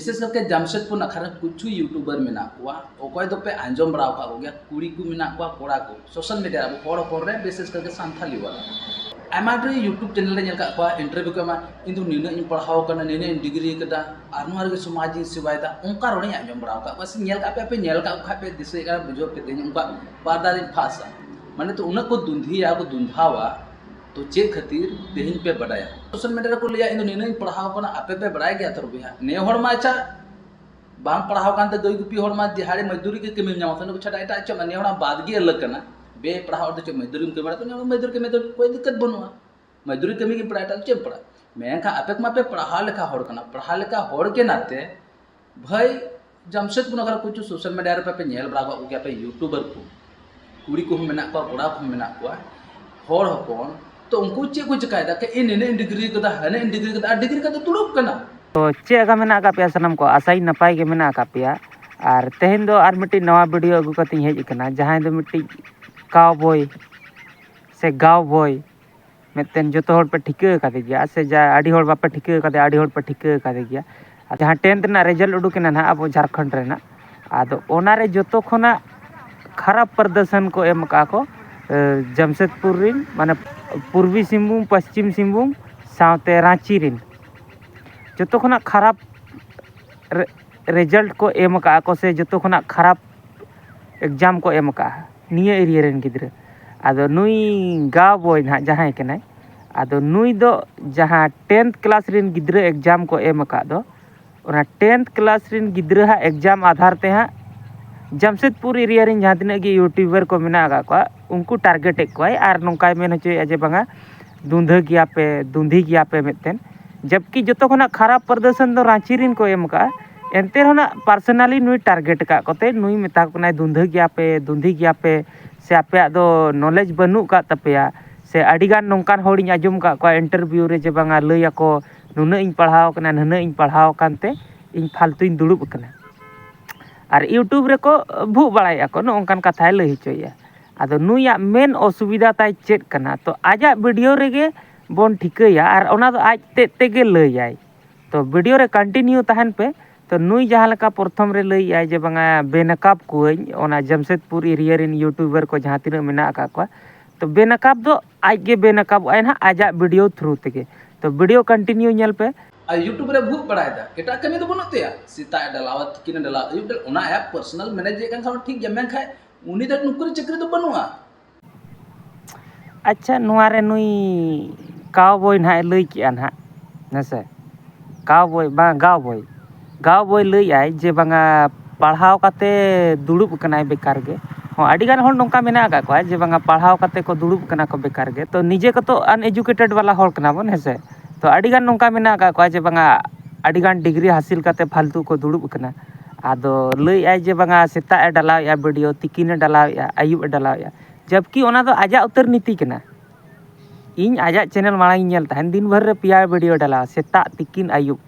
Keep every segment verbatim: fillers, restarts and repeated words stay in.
ᱵᱤᱥᱮᱥ ᱠᱟᱨᱛᱮ ᱡᱟᱢᱥᱮᱫᱽᱯᱩᱨ ᱱᱟᱠᱷᱟ ᱨᱮ ᱠᱤᱪᱷᱩ YouTuber ᱢᱮᱱᱟᱜ ᱠᱚᱣᱟ, ᱚᱠᱚᱭ ᱫᱚᱯᱮ ᱟᱸᱡᱚᱢ ᱵᱟᱲᱟ ᱟᱠᱟᱫ ᱠᱚᱜᱮᱭᱟ, ᱠᱩᱲᱤ ᱠᱚ ᱢᱮᱱᱟᱜ ᱠᱚᱣᱟ, ᱠᱚᱲᱟ ᱠᱚ, ᱥᱳᱥᱟᱞ ᱢᱤᱰᱤᱭᱟ ᱨᱮ ᱟᱵᱚ ᱦᱚᱲ ᱦᱚᱯᱚᱱ ᱨᱮ ᱵᱤᱥᱮᱥ ᱠᱟᱨᱛᱮ ᱥᱟᱱᱛᱷᱟᱞᱤ ᱵᱟᱞᱟ᱾ ᱟᱭᱢᱟ ᱰᱷᱮᱨ YouTube ᱪᱮᱱᱮᱞ ᱨᱮ ᱧᱮᱞ ᱟᱠᱟᱫ ᱠᱚᱣᱟ, ᱤᱱᱴᱟᱨᱵᱷᱤᱭᱩ ᱠᱚ ᱮᱢᱟ, "ᱤᱧ ᱫᱚ ᱱᱤᱱᱟᱹᱜ ᱤᱧ ᱯᱟᱲᱦᱟᱣ ᱟᱠᱟᱱᱟ, ᱱᱤᱱᱟᱹᱜ ᱤᱧ ᱰᱤᱜᱽᱨᱤ ᱟᱠᱟᱫᱟ, ᱟᱨ ᱱᱚᱣᱟ ᱨᱮᱜᱮ ᱥᱚᱢᱟᱡᱽ ᱤᱧ ᱥᱮᱵᱟᱭᱮᱫᱟ", ᱚᱱᱠᱟ ᱨᱚᱲᱤᱧ ᱟᱸᱡᱚᱢ ᱵᱟᱲᱟ ᱟᱠᱟᱫ ᱠᱚᱣᱟ᱾ ᱥᱮ ᱧᱮᱞ ᱠᱟᱜ ᱯᱮ, ᱯᱮ ᱧᱮᱞ ᱠᱟᱜ ᱠᱷᱟᱡ ᱯᱮ ᱫᱤᱥᱟᱹᱭᱮᱫ ᱠᱟᱱᱟ, ᱵᱩᱡᱷᱟᱹᱣ ᱯᱮ ᱛᱮᱦᱮᱧ ᱚᱱᱠᱟ ᱵᱟᱨ ᱫᱷᱟᱣ ᱤᱧ ᱯᱷᱟᱥᱟ᱾ ᱢᱟᱱᱮ ᱛᱚ ᱩᱱᱟᱹᱜ ᱠᱚ ᱫᱩᱱᱫᱷᱤᱭᱟ, ᱠᱚ ᱫᱩᱱᱫᱷᱟᱣᱟ, ᱛᱚ ᱪᱮᱫ ᱠᱷᱟᱹᱛᱤᱨ ᱛᱮᱦᱮᱧ ᱯᱮ ᱵᱟᱰᱟᱭᱟ? ᱥᱳᱥᱟᱞ ᱢᱤᱰᱤᱭᱟ ᱨᱮᱠᱚ ᱞᱟᱹᱭᱟ, "ᱤᱧ ᱫᱚ ᱱᱤᱱᱟᱹᱜ ᱤᱧ ᱯᱟᱲᱦᱟᱣ ᱟᱠᱟᱱᱟ", ᱟᱯᱮ ᱯᱮ ᱵᱟᱲᱟᱭ ᱜᱮᱭᱟ ᱛᱚ ᱵᱚᱭᱦᱟ᱾ ᱱᱮ ᱦᱚᱲ ᱢᱟ ᱟᱪᱪᱷᱟ, ᱵᱟᱝ ᱯᱟᱲᱦᱟᱣ ᱠᱟᱱᱛᱮ ᱜᱟᱹᱭ ᱜᱩᱯᱤ ᱦᱚᱲ ᱢᱟ ᱫᱤᱦᱟᱲᱤ ᱢᱟᱹᱡᱫᱩᱨᱤ ᱜᱮ ᱠᱟᱹᱢᱤᱢ ᱧᱟᱢᱟ, ᱛᱚ ᱚᱱᱟ ᱠᱚ ᱪᱷᱟᱰᱟ ᱮᱴᱟᱜ ᱪᱮᱫ ᱢᱟ ᱱᱮ ᱦᱚᱲᱟᱜ ᱵᱟᱫ ᱜᱮ ᱟᱞᱟᱜᱽ ᱠᱟᱱᱟ᱾ ᱵᱮ ᱯᱟᱲᱦᱟᱣ ᱦᱚᱲ ᱫᱚ ᱪᱮᱫ ᱢᱟᱹᱡᱫᱩᱨᱤᱢ ᱠᱟᱹᱢᱤ ᱵᱟᱲᱟᱭᱟ? ᱛᱚ ᱱᱮ ᱦᱚᱲ ᱢᱟᱹᱡᱫᱩᱨᱤ ᱠᱟᱹᱢᱤ ᱫᱚ ᱠᱳᱭ ᱫᱤᱠᱠᱟᱛ ᱵᱟᱹᱱᱩᱜᱼᱟ, ᱢᱟᱹᱡᱫᱩᱨᱤ ᱠᱟᱹᱢᱤ ᱜᱮᱢ ᱯᱟᱲᱦᱟᱜᱼᱟ, ᱮᱴᱟᱜ ᱫᱚ ᱪᱮᱫ ᱮᱢ ᱯᱟᱲᱦᱟᱜᱼᱟ? ᱢᱮᱱᱠᱷᱟᱱ ᱟᱯᱮ ᱠᱚᱢᱟ ᱯᱮ ᱯᱟᱲᱦᱟᱣ ᱞᱮᱠᱷᱟ ᱦᱚᱲ ᱠᱟᱱᱟ, ᱯᱟᱲᱦᱟᱣ ᱞᱮᱠᱷᱟ ᱦᱚᱲ ᱜᱮ ᱱᱟᱛᱮ ᱵᱷᱟᱹᱭ, ᱡᱟᱢᱥᱮᱫᱽᱯᱩᱨ ᱱᱟᱠᱷᱟ ᱨᱮ ᱠᱤᱪᱷᱩ ᱥᱳᱥᱟᱞ ᱢᱤᱰᱤᱭᱟ ᱨᱮ ᱯᱮ ᱧᱮᱞ ᱵᱟᱲᱟ ᱠᱟᱜ ᱠᱚᱜᱮᱭᱟ ᱯᱮ YouTuber ᱠᱚ, ᱠᱩᱲᱤ ᱠᱚᱦᱚᱸ ᱢᱮᱱᱟᱜ ᱠᱚᱣᱟ, ᱠᱚᱲᱟ ᱠᱚᱦᱚᱸ ᱢᱮᱱᱟᱜ ᱠᱚᱣᱟ, ᱦᱚᱲ ᱦᱚᱯᱚᱱ᱾ ᱛᱚ ᱩᱱᱠᱩ ᱪᱮᱫ ᱠᱚ ᱪᱮᱠᱟᱭᱮᱫᱟ? ᱠᱮ ᱤᱧ ᱱᱤᱱᱟᱹᱜ ᱤᱧ ᱰᱤᱜᱽᱨᱤ ᱠᱟᱫᱟ, ᱦᱟᱱᱮ ᱤᱧ ᱰᱤᱜᱽᱨᱤ ᱠᱟᱫᱟ, ᱟᱨ ᱰᱤᱜᱽᱨᱤ ᱠᱟᱛᱮ ᱫᱩᱲᱩᱵ ᱠᱟᱱᱟ᱾ ᱛᱚ ᱪᱮᱫ ᱞᱮᱠᱟ ᱢᱮᱱᱟᱜ ᱟᱠᱟᱫ ᱯᱮᱭᱟ ᱥᱟᱱᱟᱢ ᱠᱚ? ᱟᱥᱟᱭᱟᱹᱧ ᱱᱟᱯᱟᱭ ᱜᱮ ᱢᱮᱱᱟᱜ ᱟᱠᱟᱫ ᱯᱮᱭᱟ᱾ ᱟᱨ ᱛᱮᱦᱮᱧ ᱫᱚ ᱟᱨ ᱢᱤᱫᱴᱤᱡ ᱱᱟᱣᱟ ᱵᱷᱤᱰᱤᱭᱳ ᱟᱹᱜᱩ ᱠᱟᱛᱮᱧ ᱦᱮᱡ ᱟᱠᱟᱱᱟ, ᱡᱟᱦᱟᱸᱭ ᱫᱚ ᱢᱤᱫᱴᱤᱡ ᱠᱟᱣᱵᱚᱭ ᱥᱮ ᱜᱟᱣ ᱵᱚᱭ, ᱢᱤᱫᱴᱮᱱ ᱡᱚᱛᱚ ᱦᱚᱲ ᱯᱮ ᱴᱷᱤᱠᱟᱹ ᱟᱠᱟᱫᱮ ᱜᱮᱭᱟ, ᱥᱮ ᱡᱟ ᱟᱹᱰᱤ ᱦᱚᱲ ᱵᱟᱯᱮ ᱴᱷᱤᱠᱟᱹ ᱟᱠᱟᱫᱮᱭᱟ, ᱟᱹᱰᱤ ᱦᱚᱲ ᱯᱮ ᱴᱷᱤᱠᱟᱹ ᱟᱠᱟᱫᱮ ᱜᱮᱭᱟ᱾ ᱟᱨ ᱡᱟᱦᱟᱸ ᱴᱮᱱᱛᱷ ᱨᱮᱱᱟᱜ ᱨᱮᱡᱟᱞᱴ ᱩᱰᱩᱠ ᱮᱱᱟ ᱱᱟᱦᱟᱜ ᱟᱵᱚ ᱡᱷᱟᱲᱠᱷᱚᱸᱰ ᱨᱮᱱᱟᱜ, ᱟᱫᱚ ᱚᱱᱟᱨᱮ ᱡᱚᱛᱚ ᱠᱷᱚᱱᱟᱜ ᱠᱷᱟᱨᱟᱯ ᱯᱨᱚᱫᱚᱨᱥᱚᱱ ᱠᱚ ᱮᱢ ᱟᱠᱟᱫᱼᱟ ᱠᱚ, ᱮ, ᱡᱟᱢᱥᱮᱫᱽᱯᱩᱨ ᱨᱮᱱ, ᱢᱟᱱᱮ ᱯᱩᱨᱵᱤ ᱥᱤᱝᱵᱷᱩᱢ, ᱯᱚᱥᱪᱤᱢ ᱥᱤᱝᱵᱷᱩᱢ ᱥᱟᱶᱛᱮ ᱨᱟᱸᱪᱤ ᱨᱮᱱ ᱡᱚᱛᱚ ᱠᱷᱚᱱᱟᱜ ᱠᱷᱟᱨᱟᱯ ᱨᱮ-, ᱨᱮᱡᱟᱞᱴ ᱠᱚ ᱮᱢ ᱟᱠᱟᱫᱼᱟ ᱠᱚ, ᱥᱮ ᱡᱚᱛᱚ ᱠᱷᱚᱱᱟᱜ ᱠᱷᱟᱨᱟᱯ ᱮᱠᱡᱟᱢ ᱠᱚ ᱮᱢ ᱟᱠᱟᱫᱼᱟ ᱱᱤᱭᱟᱹ ᱮᱨᱤᱭᱟ ᱨᱮᱱ ᱜᱤᱫᱽᱨᱟᱹ᱾ ᱟᱫᱚ ᱱᱩᱭ ᱜᱟᱣ ᱵᱚᱭ ᱱᱟᱦᱟᱜ ᱡᱟᱦᱟᱸᱭ ᱠᱟᱱᱟᱭ, ᱟᱫᱚ ᱱᱩᱭ ᱫᱚ ᱡᱟᱦᱟᱸ ᱴᱮᱱᱛᱷ ᱠᱞᱟᱥ ᱨᱮᱱ ᱜᱤᱫᱽᱨᱟᱹ ᱮᱠᱡᱟᱢ ᱠᱚ ᱮᱢ ᱟᱠᱟᱫ ᱫᱚ, ᱚᱱᱟ ᱴᱮᱱᱛᱷ ᱠᱞᱟᱥ ᱨᱮᱱ ᱜᱤᱫᱽᱨᱟᱹ ᱦᱟᱜ ᱮᱠᱡᱟᱢ ᱟᱫᱷᱟᱨ ᱛᱮ ᱦᱟᱸᱜ ᱡᱟᱢᱥᱮᱫᱽᱯᱩᱨ ᱮᱨᱤᱭᱟ ᱨᱮᱱ ᱡᱟᱦᱟᱸ ᱛᱤᱱᱟᱹᱜ ᱜᱮ YouTuber ᱠᱚ ᱢᱮᱱᱟᱜ ᱟᱠᱟᱫ ᱠᱚᱣᱟ, ᱩᱱᱠᱩ ᱴᱟᱨᱜᱮᱴᱮᱫ ᱠᱚᱣᱟᱭ ᱟᱨ ᱱᱚᱝᱠᱟᱭ ᱢᱮᱱ ᱦᱚᱪᱚᱭᱮᱫᱼᱟ ᱡᱮ ᱵᱟᱝᱟ, ᱫᱩᱸᱫᱷᱟᱹ ᱜᱮᱭᱟ ᱯᱮ, ᱫᱩᱸᱫᱷᱤ ᱜᱮᱭᱟ ᱯᱮ ᱢᱤᱫᱴᱮᱱ᱾ ᱡᱟᱵᱠᱤ ᱡᱚᱛᱚ ᱠᱷᱚᱱᱟᱜ ᱠᱷᱟᱨᱟᱯ ᱯᱨᱚᱫᱚᱨᱥᱚᱱ ᱫᱚ ᱨᱟᱸᱪᱤ ᱨᱮᱱ ᱠᱚ ᱮᱢ ᱟᱠᱟᱫᱼᱟ᱾ ᱮᱱᱛᱮ ᱨᱮᱦᱚᱸ ᱱᱟᱜ personally ᱱᱩᱭ ᱴᱟᱨᱜᱮᱴ ᱟᱠᱟᱫ ᱠᱚᱛᱮ ᱱᱩᱭ ᱢᱮᱛᱟ ᱠᱚ ᱠᱟᱱᱟᱭ, "ᱫᱩᱸᱫᱷᱟᱹ ᱜᱮᱭᱟ ᱯᱮ, ᱫᱩᱸᱫᱷᱤ ᱜᱮᱭᱟ ᱯᱮ, ᱥᱮ ᱟᱯᱮᱭᱟᱜ ᱫᱚ ᱱᱚᱞᱮᱡᱽ ᱵᱟᱹᱱᱩᱜ ᱟᱠᱟᱫ ᱛᱟᱯᱮᱭᱟ?" ᱥᱮ ᱟᱹᱰᱤᱜᱟᱱ ᱱᱚᱝᱠᱟᱱ ᱦᱚᱲᱤᱧ ᱟᱸᱡᱚᱢ ᱟᱠᱟᱫ ᱠᱚᱣᱟ ᱤᱱᱴᱟᱨᱵᱷᱤᱭᱩ ᱨᱮ ᱡᱮ ᱵᱟᱝᱟ, ᱞᱟᱹᱭ ᱟᱠᱚ, "ᱱᱩᱱᱟᱹᱜ ᱤᱧ ᱯᱟᱲᱦᱟᱣ ᱟᱠᱟᱱᱟ, ᱱᱩᱱᱟᱹᱜ ᱤᱧ ᱯᱟᱲᱦᱟᱣ ᱟᱠᱟᱱ ᱛᱮ ᱤᱧ ᱯᱷᱟᱞᱛᱩᱧ ᱫᱩᱲᱩᱵ ᱟᱠᱟᱱᱟ᱾" ᱟᱨ YouTube ᱨᱮᱠᱚ ᱵᱷᱩᱜ ᱵᱟᱲᱟᱭᱮᱫᱼᱟ ᱠᱚ, ᱱᱚᱜᱼᱚ ᱱᱚᱝᱠᱟᱱ ᱠᱟᱛᱷᱟᱭ ᱞᱟᱹᱭ ᱦᱚᱪᱚᱭᱮᱫᱼᱟ᱾ ᱟᱫᱚ ᱱᱩᱭᱟᱜ ᱢᱮᱱ ᱚᱥᱩᱵᱤᱫᱷᱟ ᱛᱟᱭ ᱪᱮᱫ ᱠᱟᱱᱟ? ᱛᱚ ᱟᱡᱟᱜ ᱵᱷᱤᱰᱤᱭᱳ ᱨᱮᱜᱮ ᱵᱚᱱ ᱴᱷᱤᱠᱟᱹᱭᱟ ᱟᱨ ᱚᱱᱟ ᱫᱚ ᱟᱡ ᱛᱮᱫ ᱛᱮᱜᱮ ᱞᱟᱹᱭᱟᱭ᱾ ᱛᱚ ᱵᱷᱤᱰᱤᱭᱳ ᱨᱮ continue ᱛᱟᱦᱮᱱ ᱯᱮ, ᱛᱚ ᱱᱩᱭ ᱡᱟᱦᱟᱸ ᱞᱮᱠᱟ ᱯᱨᱚᱛᱷᱚᱢ ᱨᱮ ᱞᱟᱹᱭᱮᱜᱼᱟᱭ ᱡᱮ ᱵᱟᱝᱟ ᱵᱮᱱᱟᱠᱟᱵ ᱠᱚᱣᱟᱹᱧ ᱚᱱᱟ ᱡᱟᱢᱥᱮᱫᱽᱯᱩᱨ ᱮᱨᱤᱭᱟ ᱨᱮᱱ ᱭᱩᱴᱩᱵᱟᱨ ᱠᱚ ᱡᱟᱦᱟᱸ ᱛᱤᱱᱟᱹᱜ ᱢᱮᱱᱟᱜ ᱟᱠᱟᱫ ᱠᱚᱣᱟ, ᱛᱚ ᱵᱮᱱᱟᱠᱟᱵ ᱫᱚ ᱟᱡ ᱜᱮ ᱵᱮᱱᱟᱠᱟᱵᱚᱜᱼᱟᱭ ᱱᱟᱦᱟᱜ ᱟᱡᱟᱜ ᱵᱷᱤᱰᱤᱭᱳ ᱛᱷᱨᱩ ᱛᱮᱜᱮ᱾ ᱛᱚ ᱵᱷᱤᱰᱤᱭᱳ ᱠᱚᱱᱴᱤᱱᱤᱭᱩ ᱧᱮᱞ ᱯᱮ᱾ ᱟᱨ YouTube ᱨᱮ ᱵᱷᱩᱜ ᱵᱟᱲᱟᱭᱮᱫᱟ, ᱮᱴᱟᱜ ᱠᱟᱹᱢᱤ ᱫᱚ ᱵᱟᱹᱱᱩᱜ ᱛᱟᱭᱟ᱾ ᱥᱮᱛᱟᱜ ᱮ ᱰᱟᱞᱟᱣᱟ, ᱛᱤᱠᱤᱱ ᱮ ᱰᱟᱞᱟᱣᱟ, ᱟᱹᱭᱩᱵ ᱰᱟᱞᱟᱣᱟ, ᱚᱱᱟ ᱟᱭᱟᱜ ᱯᱟᱨᱥᱚᱱᱟᱞ ᱢᱮᱱᱮᱡ ᱮᱫ ᱠᱟᱱ ᱠᱷᱟᱱ ᱴᱷᱤᱠ ᱜᱮᱭᱟ, ᱢᱮᱱᱠᱷᱟᱱ ᱩᱱᱤ ᱫᱚ ᱱᱩᱠᱨᱤ ᱪᱟᱹᱠᱨᱤ ᱫᱚ ᱵᱟᱹᱱᱩᱜᱼᱟ᱾ ᱟᱪᱪᱷᱟ, ᱱᱚᱣᱟ ᱨᱮ ᱱᱩᱭ ᱠᱟᱣᱵᱚᱭ ᱱᱟᱦᱟᱜ ᱮ ᱞᱟᱹᱭ ᱠᱮᱜᱼᱟ ᱱᱟᱦᱟᱜ, ᱦᱮᱸ ᱥᱮ? ᱠᱟᱣᱵᱚᱭ, ᱵᱟᱝ, ᱜᱟᱣᱵᱚᱭ᱾ ᱜᱟᱣᱵᱚᱭ ᱞᱟᱹᱭᱮᱜᱼᱟᱭ ᱡᱮ ᱵᱟᱝᱟ ᱯᱟᱲᱦᱟᱣ ᱠᱟᱛᱮ ᱫᱩᱲᱩᱵ ᱟᱠᱟᱱᱟᱭ ᱵᱮᱠᱟᱨ ᱜᱮ᱾ ᱦᱚᱸ, ᱟᱹᱰᱤ ᱜᱟᱱ ᱦᱚᱲ ᱱᱚᱝᱠᱟ ᱢᱮᱱᱟᱜ ᱟᱠᱟᱫ ᱠᱚᱣᱟ ᱡᱮ ᱵᱟᱝᱟ ᱯᱟᱲᱦᱟᱣ ᱠᱟᱛᱮ ᱠᱚ ᱫᱩᱲᱩᱵ ᱟᱠᱟᱱᱟ ᱠᱚ ᱵᱮᱠᱟᱨ ᱜᱮ᱾ ᱛᱚ ᱱᱤᱡᱮ ᱠᱚᱛᱚ ᱟᱱᱮᱡᱩᱠᱮᱴᱮᱰ ᱵᱟᱞᱟ ᱦᱚᱲ ᱠᱟᱱᱟ ᱵᱚᱱ, ᱦᱮᱸ ᱥᱮ? ᱛᱚ ᱟᱹᱰᱤ ᱜᱟᱱ ᱱᱚᱝᱠᱟ ᱢᱮᱱᱟᱜ ᱟᱠᱟᱫ ᱠᱚᱣᱟ ᱡᱮ ᱵᱟᱝᱟ ᱟᱹᱰᱤ ᱜᱟᱱ ᱰᱤᱜᱽᱨᱤ ᱦᱟᱥᱤᱞ ᱠᱟᱛᱮ ᱯᱷᱟᱞᱛᱩ ᱠᱚ ᱫᱩᱲᱩᱵ ᱟᱠᱟᱱᱟ᱾ ᱟᱫᱚ ᱞᱟᱹᱭᱮᱜᱼᱟᱭ ᱡᱮ ᱵᱟᱝᱟ ᱥᱮᱛᱟᱜ ᱮ ᱰᱟᱞᱟᱣᱮᱜᱼᱟ ᱵᱷᱤᱰᱤᱭᱳ, ᱛᱤᱠᱤᱱ ᱮ ᱰᱟᱞᱟᱣᱮᱜᱼᱟ, ᱟᱹᱭᱩᱵ ᱮ ᱰᱟᱞᱟᱣᱮᱜᱼᱟ, ᱡᱟᱵᱠᱤ ᱚᱱᱟ ᱫᱚ ᱟᱡᱟᱜ ᱩᱛᱟᱹᱨ ᱱᱤᱛᱤ ᱠᱟᱱᱟ᱾ ᱤᱧ ᱟᱡᱟᱜ ᱪᱮᱱᱮᱞ ᱢᱟᱲᱟᱝ ᱤᱧ ᱧᱮᱞ ᱛᱟᱦᱮᱱ, ᱫᱤᱱ ᱵᱷᱳᱨ ᱨᱮ ᱯᱮᱭᱟ ᱵᱷᱤᱰᱤᱭᱳ ᱰᱟᱞᱟᱣᱟ, ᱥᱮᱛᱟᱜ, ᱛᱤᱠᱤᱱ, ᱟᱹᱭᱩᱵ᱾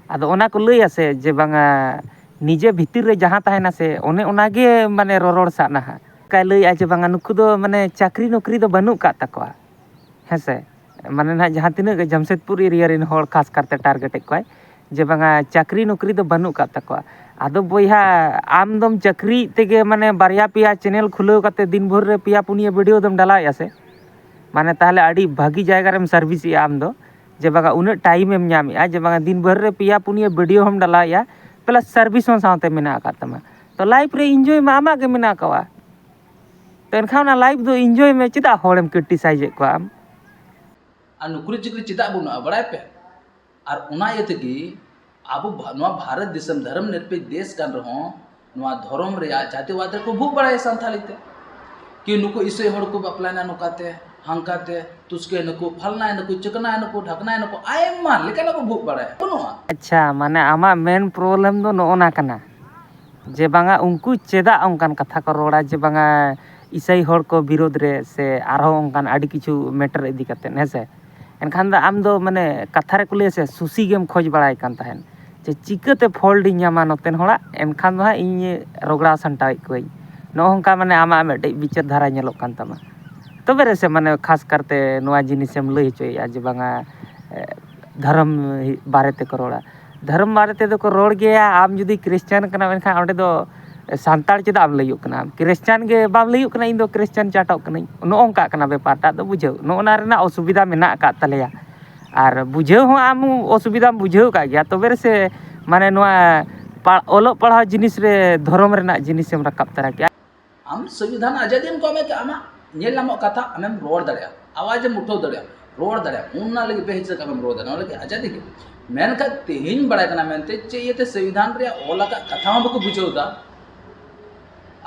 ᱟᱫᱚ ᱚᱱᱟ ᱠᱚ ᱞᱟᱹᱭᱟ ᱥᱮ ᱡᱮ ᱵᱟᱝᱟ ᱱᱤᱡᱮ ᱵᱷᱤᱛᱤᱨ ᱨᱮ ᱡᱟᱦᱟᱸ ᱛᱟᱦᱮᱱᱟ ᱥᱮ, ᱚᱱᱮ ᱚᱱᱟᱜᱮ ᱢᱟᱱᱮ ᱨᱚᱨᱚᱲ ᱥᱟᱜ ᱱᱟᱦᱟᱜ᱾ ᱚᱱᱠᱟᱭ ᱞᱟᱹᱭᱮᱜᱼᱟ ᱡᱮ ᱵᱟᱝᱟ ᱱᱩᱠᱩ ᱫᱚ ᱢᱟᱱᱮ ᱪᱟᱹᱠᱨᱤ ᱱᱚᱠᱨᱤ ᱫᱚ ᱵᱟᱹᱱᱩᱜ ᱠᱟᱜ ᱛᱟᱠᱚᱣᱟ, ᱦᱮᱸ ᱥᱮ? ᱢᱟᱱᱮ ᱱᱟᱦᱟᱜ ᱡᱟᱦᱟᱸ ᱛᱤᱱᱟᱹᱜ ᱜᱮ ᱡᱟᱢᱥᱮᱫᱽᱯᱩᱨ ᱮᱨᱤᱭᱟ ᱨᱮᱱ ᱦᱚᱲ ᱠᱷᱟᱥ ᱠᱟᱨᱛᱮ ᱴᱟᱨᱜᱮᱴᱮᱫ ᱠᱚᱣᱟᱭ ᱡᱮ ᱵᱟᱝᱟ ᱪᱟᱹᱠᱨᱤ ᱱᱚᱠᱨᱤ ᱫᱚ ᱵᱟᱹᱱᱩᱜ ᱠᱟᱜ ᱛᱟᱠᱚᱣᱟ᱾ ᱟᱫᱚ ᱵᱚᱭᱦᱟ, ᱟᱢ ᱫᱚᱢ ᱪᱟᱹᱠᱨᱤᱭᱮᱫ ᱛᱮᱜᱮ ᱢᱟᱱᱮ ᱵᱟᱨᱭᱟ ᱯᱮᱭᱟ ᱪᱮᱱᱮᱞ ᱠᱷᱩᱞᱟᱹᱣ ᱠᱟᱛᱮ ᱫᱤᱱ ᱵᱷᱳᱨ ᱨᱮ ᱯᱮᱭᱟ ᱯᱩᱱᱭᱟᱹ ᱵᱷᱤᱰᱤᱭᱳ ᱫᱚᱢ ᱰᱟᱞᱟᱣᱮᱜᱼᱟ ᱥᱮ? ᱢᱟᱱᱮ ᱛᱟᱦᱚᱞᱮ ᱟᱹᱰᱤ ᱵᱷᱟᱹᱜᱤ ᱡᱟᱭᱜᱟ ᱨᱮᱢ ᱥᱟᱨᱵᱷᱤᱥᱮᱜᱼᱟ ᱟᱢ ᱫᱚ, ᱡᱮ ᱵᱟᱝᱟ ᱩᱱᱟᱹᱜ ᱴᱟᱭᱤᱢ ᱮᱢ ᱧᱟᱢᱮᱜᱼᱟ, ᱡᱮ ᱵᱟᱝᱟ ᱫᱤᱱ ᱵᱷᱳᱨ ᱨᱮ ᱯᱮᱭᱟ ᱯᱩᱱᱭᱟᱹ ᱵᱷᱤᱰᱤᱭᱳ ᱦᱚᱸᱢ ᱰᱟᱞᱟᱣᱮᱜᱼᱟ, ᱯᱞᱟᱥ ᱥᱟᱨᱵᱷᱤᱥ ᱦᱚᱸ ᱥᱟᱶᱛᱮ ᱢᱮᱱᱟᱜ ᱟᱠᱟᱫ ᱛᱟᱢᱟ᱾ ᱛᱚ ᱞᱟᱭᱤᱯᱷ ᱨᱮ ᱤᱱᱡᱚᱭ ᱢᱟ ᱟᱢᱟᱜ ᱜᱮ ᱢᱮᱱᱟᱜ ᱟᱠᱟᱫᱼᱟ᱾ ᱛᱚ ᱮᱱᱠᱷᱟᱱ ᱚᱱᱟ ᱞᱟᱭᱤᱯᱷ ᱫᱚ ᱤᱱᱡᱚᱭ ᱢᱮ, ᱪᱮᱫᱟᱜ ᱦᱚᱲᱮᱢ ᱠᱨᱤᱴᱤᱥᱟᱭᱤᱡᱮᱫ ᱠᱚᱣᱟ ᱟᱢ? ᱟᱨ ᱱᱩᱠᱨᱤ ᱪᱟᱹᱠᱨᱤ ᱪᱮᱫᱟᱜ ᱵᱟᱹᱱᱩᱜᱼᱟ ᱵᱟᱲᱟᱭ ᱯᱮ? ᱟᱨ ᱚᱱᱟ ᱤᱭᱟᱹ ᱛᱮᱜᱮ ᱟᱵᱚ ᱵᱷᱟ- ᱱᱚᱣᱟ ᱵᱷᱟᱨᱚᱛ ᱫᱤᱥᱚᱢ ᱫᱷᱚᱨᱚᱢ ᱱᱤᱨᱯᱮᱠᱷ ᱫᱮᱥ ᱠᱟᱱ ᱨᱮᱦᱚᱸ ᱱᱚᱣᱟ ᱫᱷᱚᱨᱚᱢ ᱨᱮᱭᱟᱜ ᱡᱟᱛᱤᱣᱟᱫ ᱨᱮᱠᱚ ᱵᱷᱩᱜ ᱵᱟᱲᱟᱭᱟ ᱥᱟᱱᱛᱟᱲᱤ ᱛᱮ᱾ ᱠᱤ ᱱᱩᱠᱩ ᱤᱥᱟᱹᱭ ᱦᱚᱲ ᱠᱚ ᱵᱟᱯᱞᱟᱭᱮᱱᱟ ᱱᱚᱝᱠᱟᱛᱮ, ᱦᱟᱝᱠᱟᱛᱮ, ᱛᱩᱥᱠᱟᱹᱭ ᱱᱩᱠᱩ, ᱯᱷᱟᱞᱱᱟᱭ ᱱᱩᱠᱩ, ᱪᱤᱠᱟᱹᱱᱟᱭ ᱱᱩᱠᱩ, ᱰᱷᱟᱠᱱᱟᱭ ᱱᱩᱠᱩ, ᱟᱭᱢᱟ ᱞᱮᱠᱟᱱᱟᱜ ᱠᱚ ᱵᱷᱩᱜ ᱵᱟᱲᱟᱭᱟ᱾ ᱵᱟᱹᱱᱩᱜᱼᱟ᱾ ᱟᱪᱪᱷᱟ, ᱢᱟᱱᱮ ᱟᱢᱟᱜ ᱢᱮᱱ ᱯᱨᱚᱵᱞᱮᱢ ᱫᱚ ᱱᱚᱜᱼᱚ ᱱᱟ ᱠᱟᱱᱟ ᱡᱮ ᱵᱟᱝᱟ ᱩᱱᱠᱩ ᱪᱮᱫᱟᱜ ᱚᱱᱠᱟᱱ ᱠᱟᱛᱷᱟ ᱠᱚ ᱨᱚᱲᱟ ᱡᱮ ᱵᱟᱝᱟ ᱤᱥᱟᱹᱭ ᱦᱚᱲ ᱠᱚ ᱵᱤᱨᱳᱫᱷ ᱨᱮ ᱥᱮ ᱟᱨᱦᱚᱸ ᱚᱱᱠᱟᱱ ᱟᱹᱰᱤ ᱠᱤᱪᱷᱩ ᱢᱮᱴᱟᱨ ᱤᱫᱤ ᱠᱟᱛᱮᱫ, ᱦᱮᱸ ᱥᱮ? ᱮᱱᱠᱷᱟᱱ ᱫᱚ ᱟᱢ ᱫᱚ ᱢᱟᱱᱮ ᱠᱟᱛᱷᱟ ᱨᱮᱠᱚ ᱞᱟᱹᱭᱟ ᱥᱮ, ᱥᱩᱥᱤ ᱜᱮᱢ ᱠᱷᱚᱡᱽ ᱵᱟᱲᱟᱭ ᱠᱟᱱ ᱛᱟᱦᱮᱸᱫ ᱡᱮ ᱪᱤᱠᱟᱹᱛᱮ ᱯᱷᱚᱞᱴ ᱤᱧ ᱧᱟᱢᱟ ᱱᱚᱛᱮᱱ ᱦᱚᱲᱟᱜ, ᱮᱱᱠᱷᱟᱱ ᱫᱚ ᱦᱟᱸᱜ ᱤᱧ ᱨᱚᱜᱽᱲᱟᱣ ᱥᱟᱢᱴᱟᱣᱮᱫ ᱠᱚᱣᱟᱹᱧ᱾ ᱱᱚᱜᱼᱚ ᱱᱚᱝᱠᱟ ᱢᱟᱱᱮ ᱟᱢᱟᱜ ᱢᱤᱫᱴᱮᱡ ᱵᱤᱪᱟᱹᱨ ᱫᱷᱟᱨᱟ ᱧᱮᱞᱚᱜ ᱠᱟᱱ ᱛᱟᱢᱟ᱾ ᱛᱚᱵᱮ ᱨᱮᱥᱮ ᱢᱟᱱᱮ ᱠᱷᱟᱥ ᱠᱟᱨᱛᱮ ᱱᱚᱣᱟ ᱡᱤᱱᱤᱥᱮᱢ ᱞᱟᱹᱭ ᱦᱚᱪᱚᱭᱮᱫᱼᱟ ᱡᱮ ᱵᱟᱝᱟ, ᱮ, ᱫᱷᱚᱨᱚᱢ ᱵᱟᱨᱮ ᱛᱮᱠᱚ ᱨᱚᱲᱟ᱾ ᱫᱷᱚᱨᱚᱢ ᱵᱟᱨᱮ ᱛᱮᱫᱚ ᱠᱚ ᱨᱚᱲ ᱜᱮᱭᱟ, ᱟᱢ ᱡᱩᱫᱤ ᱠᱷᱨᱤᱥᱪᱟᱱ ᱠᱟᱱᱟᱢ ᱮᱱᱠᱷᱟᱱ ᱚᱸᱰᱮ ᱫᱚ ᱥᱟᱱᱛᱟᱲ ᱪᱮᱫᱟᱜ ᱮᱢ ᱞᱟᱹᱭᱚᱜ ᱠᱟᱱᱟ? ᱠᱷᱨᱤᱥᱪᱟᱱ ᱜᱮ ᱵᱟᱢ ᱞᱟᱹᱭᱚᱜ ᱠᱟᱱᱟ, ᱤᱧ ᱫᱚ ᱠᱷᱨᱤᱥᱪᱟᱱ ᱪᱟᱴᱚᱜ ᱠᱟᱹᱱᱟᱹᱧ, ᱱᱚᱜᱼᱚ ᱱᱚᱝᱠᱟᱜ ᱠᱟᱱᱟ ᱵᱮᱯᱟᱨ ᱴᱟᱜ ᱫᱚ, ᱵᱩᱡᱷᱟᱹᱣ, ᱱᱚᱜᱼᱚ ᱱᱟ ᱨᱮᱱᱟᱜ ᱚᱥᱩᱵᱤᱫᱷᱟ ᱢᱮᱱᱟᱜ ᱟᱠᱟᱫ ᱛᱟᱞᱮᱭᱟ᱾ ᱟᱨ ᱵᱩᱡᱷᱟᱹᱣ ᱦᱚᱸ ᱟᱢ ᱚᱥᱩᱵᱤᱫᱷᱟᱢ ᱵᱩᱡᱷᱟᱹᱣ ᱟᱠᱟᱫ ᱜᱮᱭᱟ, ᱛᱚᱵᱮ ᱨᱮᱥᱮ ᱢᱟᱱᱮ ᱱᱚᱣᱟ ᱯᱟ- ᱚᱞᱚᱜ ᱯᱟᱲᱦᱟᱣ ᱡᱤᱱᱤᱥ ᱨᱮ ᱫᱷᱚᱨᱚᱢ ᱨᱮᱱᱟᱜ ᱡᱤᱱᱤᱥᱮᱢ ᱨᱟᱠᱟᱵ ᱛᱚᱨᱟ ᱠᱮᱜᱼᱟ᱾ ᱟᱢ ᱥᱚᱝᱵᱤᱫᱷᱟᱱ ᱟᱡᱟᱫᱤ ᱮᱢ ᱠᱚ ᱢᱮ, ᱟᱢᱟᱜ ᱧᱮᱞ ᱧᱟᱢᱚᱜ ᱠᱟᱛᱷᱟ ᱟᱢᱮᱢ ᱨᱚᱲ ᱫᱟᱲᱮᱭᱟᱜᱼᱟ, ᱟᱣᱟᱡᱽ ᱮᱢ ᱩᱴᱷᱟᱹᱣ ᱫᱟᱲᱮᱭᱟᱜᱼᱟ, ᱨᱚᱲ ᱫᱟᱲᱮᱭᱟᱜᱼᱟ, ᱚᱱᱟ ᱞᱟᱹᱜᱤᱫ ᱵᱮᱦᱤᱪᱟᱹᱠ ᱟᱢᱮᱢ ᱨᱚᱲ ᱫᱟᱲᱮᱭᱟᱜᱼᱟ, ᱚᱱᱟ ᱞᱟᱹᱜᱤᱫ ᱟᱡᱟᱫᱤ ᱜᱮ᱾ ᱢᱮᱱᱠᱷᱟᱱ ᱛᱮᱦᱮᱧ ᱵᱟᱲᱟᱭ ᱠᱟᱱᱟ ᱢᱮᱱᱛᱮ ᱪᱮᱫ ᱤᱭᱟᱹᱛᱮ ᱥᱚᱝᱵᱤᱫᱷᱟᱱ ᱨᱮᱭᱟᱜ ᱚᱞ ᱟᱠᱟᱫ ᱠᱟᱛᱷᱟ ᱦᱚᱸ ᱵᱟᱠᱚ ᱵᱩᱡᱷᱟᱹᱣ ᱮᱫᱟ᱾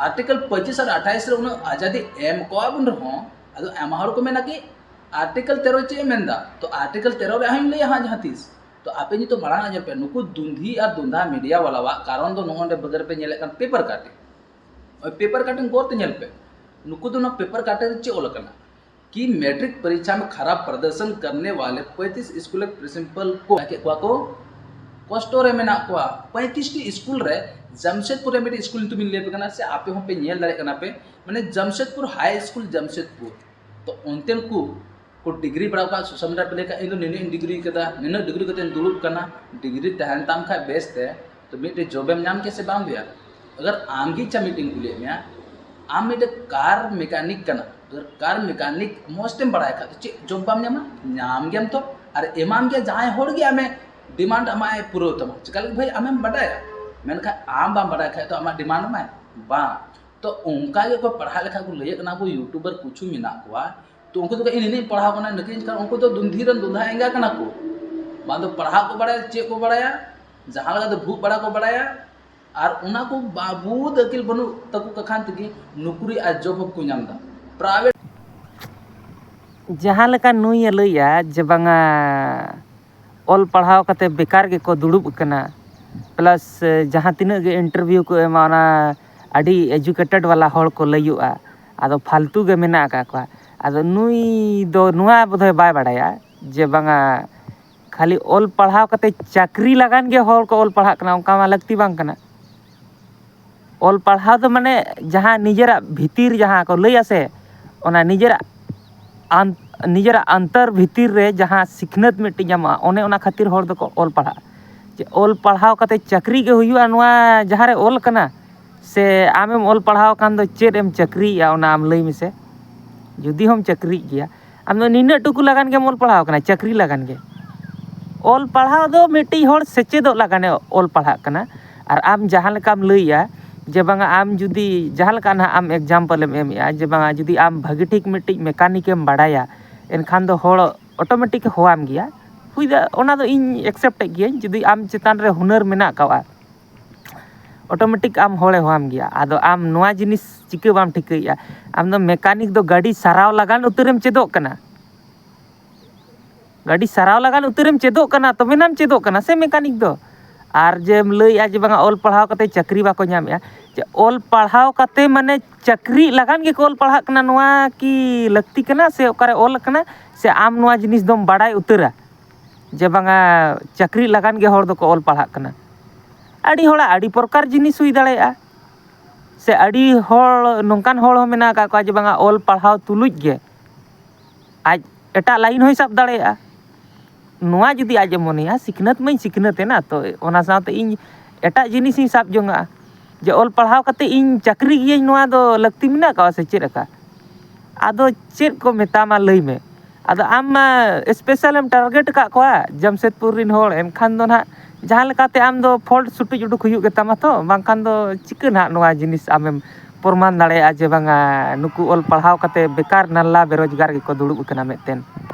ᱟᱨᱴᱤᱠᱮᱞ ᱯᱚᱸᱪᱤᱥ ᱟᱨ ᱟᱴᱷᱟᱭᱤᱥ ᱨᱮ ᱩᱱᱟᱹᱜ ᱟᱡᱟᱫᱤ ᱮᱢ ᱠᱚᱣᱟ ᱵᱚᱱ ᱨᱮᱦᱚᱸ, ᱟᱫᱚ ᱟᱭᱢᱟ ᱦᱚᱲ ᱠᱚ ᱢᱮᱱᱟ ᱠᱤ ᱟᱨᱴᱤᱠᱮᱞ ᱛᱮᱨᱚ ᱪᱮᱫ ᱮ ᱢᱮᱱᱫᱟ? ᱛᱚ ᱟᱨᱴᱤᱠᱮᱞ ᱛᱮᱨᱚ ᱨᱮ ᱦᱚᱸᱧ ᱞᱟᱹᱭᱟ ᱦᱟᱸᱜ ᱡᱟᱦᱟᱸ ᱛᱤᱥ᱾ ᱛᱚ ᱟᱯᱮ ᱱᱤᱛᱚᱜ ᱢᱟᱲᱟᱝ ᱟᱸᱡᱚᱢ ᱯᱮ, ᱱᱩᱠᱩ ᱫᱩᱸᱫᱷᱤ ᱟᱨ ᱫᱩᱸᱫᱷᱟ ᱢᱤᱰᱤᱭᱟ ᱵᱟᱞᱟᱣᱟᱜ ᱠᱟᱨᱚᱱ ᱫᱚ ᱱᱚᱜᱼᱚ ᱱᱚᱰᱮ ᱵᱟᱹᱜᱟᱹᱨ ᱯᱮ ᱧᱮᱞᱮᱫ ᱠᱟᱱ ᱯᱮᱯᱟᱨ ᱠᱟᱴᱤᱝ᱾ ᱳᱭ ᱯᱮᱯᱟᱨ ᱠᱟᱴᱤᱝ ᱜᱚᱨ ᱛᱮ ᱧᱮᱞ ᱯᱮ, ᱱᱩᱠᱩ ᱫᱚ ᱱᱚᱣᱟ ᱯᱮᱯᱟᱨ ᱠᱟᱴᱤᱝ ᱨᱮ ᱪᱮᱫ ᱚᱞ ᱟᱠᱟᱱᱟ? ᱠᱤ ᱢᱮᱴᱨᱤᱠ ᱯᱚᱨᱤᱠᱷᱟ ᱢᱮ ᱠᱷᱟᱨᱟᱯ ᱯᱨᱚᱫᱚᱨᱥᱚᱱ ᱠᱟᱨᱱᱮ ᱣᱟᱞᱮ ᱯᱚᱸᱭᱛᱤᱥ ᱥᱠᱩᱞ ᱯᱨᱤᱱᱥᱤᱯᱟᱞ ᱠᱚ ᱠᱮᱫ ᱠᱚᱣᱟ ᱠᱚ ᱠᱚᱥᱴᱚ ᱨᱮ ᱢᱮᱱᱟᱜ ᱠᱚᱣᱟ᱾ ᱯᱚᱸᱭᱛᱤᱥ ᱴᱤ ᱥᱠᱩᱞ ᱨᱮ, ᱡᱟᱢᱥᱮᱫᱽᱯᱩᱨ ᱨᱮ ᱢᱤᱫᱴᱤᱡ ᱥᱠᱩᱞ ᱧᱩᱛᱩᱢ ᱤᱧ ᱞᱟᱹᱭ ᱟᱯᱮ ᱠᱟᱱᱟ, ᱥᱮ ᱟᱯᱮ ᱦᱚᱸᱯᱮ ᱧᱮᱞ ᱫᱟᱲᱮᱭᱟᱜ ᱠᱟᱱᱟ ᱯᱮ, ᱢᱟᱱᱮ ᱡᱟᱢᱥᱮᱫᱽᱯᱩᱨ ᱦᱟᱭ ᱥᱠᱩᱞ ᱡᱟᱢᱥᱮᱫᱽᱯᱩᱨ᱾ ᱛᱚ ᱚᱱᱛᱮᱱ ᱠᱚ ᱠᱚ ᱰᱤᱜᱽᱨᱤ ᱵᱟᱲᱟ ᱠᱟᱜ, ᱥᱳᱥᱟᱞ ᱢᱤᱰᱤᱭᱟ ᱯᱮ ᱞᱟᱹᱭ ᱠᱷᱟᱡ ᱤᱧ ᱫᱚ ᱱᱤᱱᱟᱹᱜ ᱤᱧ ᱰᱤᱜᱽᱨᱤ ᱠᱟᱫᱟ, ᱱᱤᱱᱟᱹᱜ ᱰᱤᱜᱽᱨᱤ ᱠᱟᱛᱮᱧ ᱫᱩᱲᱩᱵ ᱠᱟᱱᱟ᱾ ᱰᱤᱜᱽᱨᱤ ᱛᱟᱦᱮᱱ ᱛᱟᱢ ᱠᱷᱟᱡ ᱵᱮᱥ ᱛᱮ, ᱛᱚ ᱢᱤᱫᱴᱮᱡ ᱡᱚᱵᱮᱢ ᱧᱟᱢ ᱠᱮᱭᱟ ᱥᱮ ᱵᱟᱝ ᱫᱮᱭᱟ? ᱟᱜᱟᱨ ᱟᱢ ᱜᱮ ᱤᱪᱪᱷᱟ ᱢᱤᱫᱴᱮᱱ ᱠᱩᱞᱤᱭᱮᱫ ᱢᱮᱭᱟ, ᱟᱢ ᱢᱤᱫᱴᱮᱡ ᱠᱟᱨ ᱢᱮᱠᱟᱱᱤᱠ ᱠᱟᱱᱟ, ᱟᱜᱟᱨ ᱠᱟᱨ ᱢᱮᱠᱟᱱᱤᱠ ᱢᱚᱡᱽ ᱛᱮᱢ ᱵᱟᱲᱟᱭ ᱠᱷᱟᱡ ᱫᱚ ᱪᱮᱫ ᱡᱚᱵ ᱵᱟᱢ ᱧᱟᱢᱟ? ᱧᱟᱢ ᱜᱮᱭᱟᱢ ᱛᱚ᱾ ᱟᱨ ᱮᱢᱟᱢ ᱜᱮᱭᱟ ᱡᱟᱦᱟᱸᱭ ᱦᱚᱲ ᱜᱮ ᱟᱢᱮ ᱰᱤᱢᱟᱱᱰ ᱟᱢᱟᱜ ᱮ ᱯᱩᱨᱟᱹᱣ ᱛᱟᱢᱟ᱾ ᱪᱮᱠᱟ ᱞᱟᱹᱜᱤᱫ ᱵᱷᱟᱹᱭ? ᱟᱢᱮᱢ ᱵᱟᱰᱟᱭᱟ, ᱢᱮᱱᱠᱷᱟᱱ ᱟᱢ ᱵᱟᱢ ᱵᱟᱰᱟᱭ ᱠᱷᱟᱡ ᱫᱚ ᱟᱢᱟᱜ ᱰᱤᱢᱟᱱᱰ ᱟᱢᱟᱭ? ᱵᱟᱝ᱾ ᱛᱚ ᱚᱱᱠᱟ ᱜᱮ ᱚᱠᱚᱭ ᱯᱟᱲᱦᱟᱜ ᱞᱮᱠᱷᱟᱡ ᱠᱚ ᱞᱟᱹᱭᱟᱹᱜ ᱠᱟᱱᱟ ᱠᱚ ᱭᱩᱴᱩᱵᱟᱨ ᱠᱩᱪᱷᱩ ᱢᱮᱱᱟᱜ ᱠᱚᱣᱟ, ᱛᱚ ᱩᱱᱠᱩ ᱫᱚ ᱤᱧ ᱱᱤᱱᱟᱹᱜ ᱤᱧ ᱯᱟᱲᱦᱟᱣ ᱠᱟᱱᱟ, ᱱᱤᱱᱟᱹᱜ ᱤᱧ ᱠᱟᱱᱟ, ᱩᱱᱠᱩ ᱫᱚ ᱫᱩᱱᱫᱷᱤ ᱨᱮᱱ ᱫᱩᱱᱫᱷᱟ ᱮᱸᱜᱟ ᱠᱟᱱᱟ ᱠᱚ᱾ ᱵᱟᱝ ᱫᱚ ᱯᱟᱲᱦᱟᱜ ᱠᱚ ᱵᱟᱲᱟᱭᱟ, ᱪᱮᱫ ᱠᱚ ᱵᱟᱲᱟᱭᱟ, ᱡᱟᱦᱟᱸ ᱞᱮᱠᱟ ᱫᱚ ᱵᱷᱩᱜ ᱵᱟᱲᱟ ᱠᱚ ᱵᱟᱲᱟᱭᱟ, ᱟᱨ ᱚᱱᱟ ᱠᱚ ᱵᱟᱵᱩᱫ ᱟᱹᱠᱤᱞ ᱵᱟᱹᱱᱩᱜ ᱛᱟᱠᱚ ᱠᱟᱠᱷᱟᱱ ᱛᱮᱜᱮ ᱱᱩᱠᱨᱤ ᱟᱨ ᱡᱚᱵ ᱦᱚᱸᱠᱚ ᱧᱟᱢ ᱮᱫᱟ᱾ ᱯᱨᱟᱭᱵᱷᱮᱴ ᱡᱟᱦᱟᱸ ᱞᱮᱠᱟ ᱱᱩᱭᱮ ᱞᱟᱹᱭᱟ ᱡᱮ ᱵᱟᱝᱟ ᱚᱞ ᱯᱟᱲᱦᱟᱣ ᱠᱟᱛᱮ ᱵᱮᱠᱟᱨ ᱜᱮᱠᱚ ᱫᱩᱲᱩᱵ ᱠᱟᱱᱟ, ᱯᱞᱟᱥ ᱡᱟᱦᱟᱸ ᱛᱤᱱᱟᱹᱜ ᱜᱮ ᱤᱱᱴᱟᱨᱵᱷᱤᱭᱩ ᱠᱚ ᱮᱢᱟ ᱚᱱᱟ ᱟᱹᱰᱤ ᱮᱡᱩᱠᱮᱴᱮᱰ ᱵᱟᱞᱟ ᱦᱚᱲ ᱠᱚ ᱞᱟᱹᱭᱩᱜᱼᱟ, ᱟᱫᱚ ᱯᱷᱟᱞᱛᱩ ᱜᱮ ᱢᱮᱱᱟᱜ ᱟᱠᱟᱫ ᱠᱚᱣᱟ᱾ ᱟᱫᱚ ᱱᱩᱭ ᱫᱚ ᱱᱚᱣᱟ ᱵᱳᱫᱷᱚᱭ ᱵᱟᱭ ᱵᱟᱲᱟᱭᱟ ᱡᱮ ᱵᱟᱝᱟ ᱠᱷᱟᱹᱞᱤ ᱚᱞ ᱯᱟᱲᱦᱟᱣ ᱠᱟᱛᱮ ᱪᱟᱹᱠᱨᱤ ᱞᱟᱜᱟᱱ ᱜᱮ ᱦᱚᱲ ᱠᱚ ᱚᱞ ᱯᱟᱲᱦᱟᱜ ᱠᱟᱱᱟ, ᱚᱱᱠᱟ ᱢᱟ ᱞᱟᱹᱠᱛᱤ ᱵᱟᱝ ᱠᱟᱱᱟ᱾ ᱚᱞ ᱯᱟᱲᱦᱟᱣ ᱫᱚ ᱢᱟᱱᱮ ᱡᱟᱦᱟᱸ ᱱᱤᱡᱮᱨᱟᱜ ᱵᱷᱤᱛᱤᱨ ᱡᱟᱦᱟᱸ ᱠᱚ ᱞᱟᱹᱭᱟ ᱥᱮ, ᱚᱱᱟ ᱱᱤᱡᱮᱨᱟᱜ ᱟᱱ- ᱱᱤᱡᱮᱨᱟᱜ ᱟᱱᱛᱚᱨ ᱵᱷᱤᱛᱤᱨ ᱨᱮ ᱡᱟᱦᱟᱸ ᱥᱤᱠᱷᱱᱟᱹᱛ ᱢᱤᱫᱴᱤᱡ ᱧᱟᱢᱚᱜᱼᱟ, ᱚᱱᱮ ᱚᱱᱟ ᱠᱷᱟᱹᱛᱤᱨ ᱦᱚᱲ ᱫᱚᱠᱚ ᱚᱞ ᱯᱟᱲᱦᱟᱜᱼᱟ᱾ ᱡᱮ ᱚᱞ ᱯᱟᱲᱦᱟᱣ ᱠᱟᱛᱮ ᱪᱟᱹᱠᱨᱤ ᱜᱮ ᱦᱩᱭᱩᱜᱼᱟ ᱱᱚᱣᱟ ᱡᱟᱦᱟᱸ ᱨᱮ ᱚᱞ ᱠᱟᱱᱟ? ᱥᱮ ᱟᱢᱮᱢ ᱚᱞ ᱯᱟᱲᱦᱟᱣ ᱠᱷᱟᱱ ᱫᱚ ᱪᱮᱫ ᱮᱢ ᱪᱟᱹᱠᱨᱤᱭᱮᱜᱼᱟ, ᱚᱱᱟ ᱟᱢ ᱞᱟᱹᱭ ᱢᱮᱥᱮ᱾ ᱡᱩᱫᱤ ᱦᱚᱸᱢ ᱪᱟᱹᱠᱨᱤᱭᱮᱫ ᱜᱮᱭᱟ, ᱟᱢ ᱫᱚ ᱱᱤᱱᱟᱹᱜ ᱴᱩᱠᱩ ᱞᱟᱜᱟᱱ ᱜᱮᱢ ᱚᱞ ᱯᱟᱲᱦᱟᱣ ᱠᱟᱱᱟ, ᱪᱟᱹᱠᱨᱤ ᱞᱟᱜᱟᱱ ᱜᱮ᱾ ᱚᱞ ᱯᱟᱲᱦᱟᱣ ᱫᱚ ᱢᱤᱫᱴᱤᱡ ᱦᱚᱲ ᱥᱮᱪᱮᱫᱚᱜ ᱞᱟᱜᱟᱱᱮ ᱚᱞ ᱯᱟᱲᱦᱟᱜ ᱠᱟᱱᱟ᱾ ᱟᱨ ᱟᱢ ᱡᱟᱦᱟᱸ ᱞᱮᱠᱟᱢ ᱞᱟᱹᱭᱮᱜᱼᱟ ᱡᱮ ᱵᱟᱝᱟ, ᱟᱢ ᱡᱩᱫᱤ ᱡᱟᱦᱟᱸ ᱞᱮᱠᱟ ᱱᱟᱦᱟᱜ ᱟᱢ example ᱮᱢ ᱮᱢᱮᱜᱼᱟ ᱡᱮ ᱵᱟᱝᱟ, ᱡᱩᱫᱤ ᱟᱢ ᱵᱷᱟᱹᱜᱤ ᱴᱷᱤᱠ ᱢᱤᱫᱴᱤᱡ mechanic ᱮᱢ ᱵᱟᱲᱟᱭᱟ, ᱮᱱᱠᱷᱟᱱ ᱫᱚ ᱦᱚᱲ automatic ᱮ ᱦᱚᱦᱚᱣᱟᱢ ᱜᱮᱭᱟ᱾ ᱦᱩᱭ ᱫᱟ-, ᱚᱱᱟ ᱫᱚ ᱤᱧ accept ᱮᱫ ᱜᱤᱭᱟᱹᱧ᱾ ᱡᱩᱫᱤ ᱟᱢ ᱪᱮᱛᱟᱱ ᱨᱮ ᱦᱩᱱᱟᱹᱨ ᱢᱮᱱᱟᱜ ᱟᱠᱟᱫᱼᱟ, automatic ᱟᱢ ᱦᱚᱲᱮ ᱦᱚᱦᱚᱣᱟᱢ ᱜᱮᱭᱟ᱾ ᱟᱫᱚ ᱟᱢ ᱱᱚᱣᱟ ᱡᱤᱱᱤᱥ ᱪᱤᱠᱟᱹ ᱵᱟᱢ ᱴᱷᱤᱠᱟᱹᱭᱮᱫᱼᱟ? ᱟᱢ ᱫᱚ mechanic ᱫᱚ ᱜᱟᱹᱰᱤ ᱥᱟᱨᱟᱣ ᱞᱟᱜᱟᱱ ᱩᱛᱟᱹᱨᱮᱢ ᱪᱮᱫᱚᱜ ᱠᱟᱱᱟ᱾ ᱜᱟᱹᱰᱤ ᱥᱟᱨᱟᱣ ᱞᱟᱜᱟᱱ ᱩᱛᱟᱹᱨᱮᱢ ᱪᱮᱫᱚᱜ ᱠᱟᱱᱟ, ᱛᱚᱵᱮᱱᱟᱢ ᱪᱮᱫᱚᱜ ᱠᱟᱱᱟ ᱥᱮ mechanic ᱫᱚ᱾ ᱟᱨ ᱡᱮᱢ ᱞᱟᱹᱭᱮᱜᱼᱟ ᱡᱮ ᱵᱟᱝᱟ, ᱚᱞ ᱯᱟᱲᱦᱟᱣ ᱠᱟᱛᱮ ᱪᱟᱹᱠᱨᱤ ᱵᱟᱠᱚ ᱧᱟᱢᱮᱜᱼᱟ, ᱡᱮ ᱚᱞ ᱯᱟᱲᱦᱟᱣ ᱠᱟᱛᱮ ᱢᱟᱱᱮ ᱪᱟᱹᱠᱨᱤ ᱞᱟᱜᱟᱱ ᱜᱮᱠᱚ ᱚᱞ ᱯᱟᱲᱦᱟᱜ ᱠᱟᱱᱟ, ᱱᱚᱣᱟ ᱠᱤ ᱞᱟᱹᱠᱛᱤ ᱠᱟᱱᱟ? ᱥᱮ ᱚᱠᱟᱨᱮ ᱚᱞ ᱟᱠᱟᱱᱟ? ᱥᱮ ᱟᱢ ᱱᱚᱣᱟ ᱡᱤᱱᱤᱥ ᱫᱚᱢ ᱵᱟᱲᱟᱭ ᱩᱛᱟᱹᱨᱟ ᱡᱮ ᱵᱟᱝᱟ, ᱪᱟᱹᱠᱨᱤ ᱞᱟᱜᱟᱱ ᱜᱮ ᱦᱚᱲ ᱫᱚᱠᱚ ᱚᱞ ᱯᱟᱲᱦᱟᱜ ᱠᱟᱱᱟ? ᱟᱹᱰᱤ ᱦᱚᱲᱟᱜ ᱟᱹᱰᱤ ᱯᱨᱚᱠᱟᱨ ᱡᱤᱱᱤᱥ ᱦᱩᱭ ᱫᱟᱲᱮᱭᱟᱜᱼᱟ᱾ ᱥᱮ ᱟᱹᱰᱤ ᱦᱚᱲ, ᱱᱚᱝᱠᱟᱱ ᱦᱚᱲ ᱦᱚᱸ ᱢᱮᱱᱟᱜ ᱟᱠᱟᱫ ᱠᱚᱣᱟ ᱡᱮ ᱵᱟᱝᱟ, ᱚᱞ ᱯᱟᱲᱦᱟᱣ ᱛᱩᱞᱩᱡ ᱜᱮ ᱟᱡ ᱮᱴᱟᱜ line ᱦᱚᱸᱭ ᱥᱟᱵ ᱫᱟᱲᱮᱭᱟᱜᱼᱟ᱾ ᱱᱚᱣᱟ ᱡᱩᱫᱤ ᱟᱡ ᱮ ᱢᱚᱱᱮᱭᱟ, ᱥᱤᱠᱷᱱᱟᱹᱛ ᱢᱟᱧ ᱥᱤᱠᱷᱱᱟᱹᱛ ᱮᱱᱟ, ᱛᱚ ᱚᱱᱟ ᱥᱟᱶᱛᱮ ᱤᱧ ᱮᱴᱟᱜ ᱡᱤᱱᱤᱥ ᱤᱧ ᱥᱟᱵ ᱡᱚᱝᱟᱜᱼᱟ, ᱡᱮ ᱚᱞ ᱯᱟᱲᱦᱟᱣ ᱠᱟᱛᱮ ᱤᱧ ᱪᱟᱹᱠᱨᱤ ᱜᱤᱭᱟᱹᱧ, ᱱᱚᱣᱟ ᱫᱚ ᱞᱟᱹᱠᱛᱤ ᱢᱮᱱᱟᱜ ᱟᱠᱟᱫᱼᱟ ᱥᱮ ᱪᱮᱫ ᱞᱮᱠᱟ? ᱟᱫᱚ ᱪᱮᱫ ᱠᱚ ᱢᱮᱛᱟᱢᱟ ᱞᱟᱹᱭ ᱢᱮ᱾ ᱟᱫᱚ ᱟᱢ ᱢᱟ special ᱮᱢ target ᱟᱠᱟᱫ ᱠᱚᱣᱟ ᱡᱟᱢᱥᱮᱫᱽᱯᱩᱨ ᱨᱮᱱ ᱦᱚᱲ, ᱮᱱᱠᱷᱟᱱ ᱫᱚ ᱱᱟᱦᱟᱜ ᱡᱟᱦᱟᱸ ᱞᱮᱠᱟᱛᱮ ᱟᱢ ᱫᱚ fault ᱥᱩᱴᱩᱡ ᱩᱰᱩᱠ ᱦᱩᱭᱩᱜ ᱜᱮᱛᱟᱢᱟ ᱛᱚ, ᱵᱟᱝᱠᱷᱟᱱ ᱫᱚ ᱪᱤᱠᱟᱹ ᱱᱟᱦᱟᱜ ᱱᱚᱣᱟ ᱡᱤᱱᱤᱥ ᱟᱢᱮᱢ ᱯᱨᱚᱢᱟᱱ ᱫᱟᱲᱮᱭᱟᱜᱼᱟ ᱡᱮ ᱵᱟᱝᱟ, ᱱᱩᱠᱩ ᱚᱞ ᱯᱟᱲᱦᱟᱣ ᱠᱟᱛᱮ ᱵᱮᱠᱟᱨ ᱱᱟᱞᱞᱟ ᱵᱮᱨᱳᱡᱽᱜᱟᱨ ᱜᱮᱠᱚ ᱫᱩᱲᱩᱵ ᱟᱠᱟᱱᱟ ᱢᱤᱫᱴᱮᱱ᱾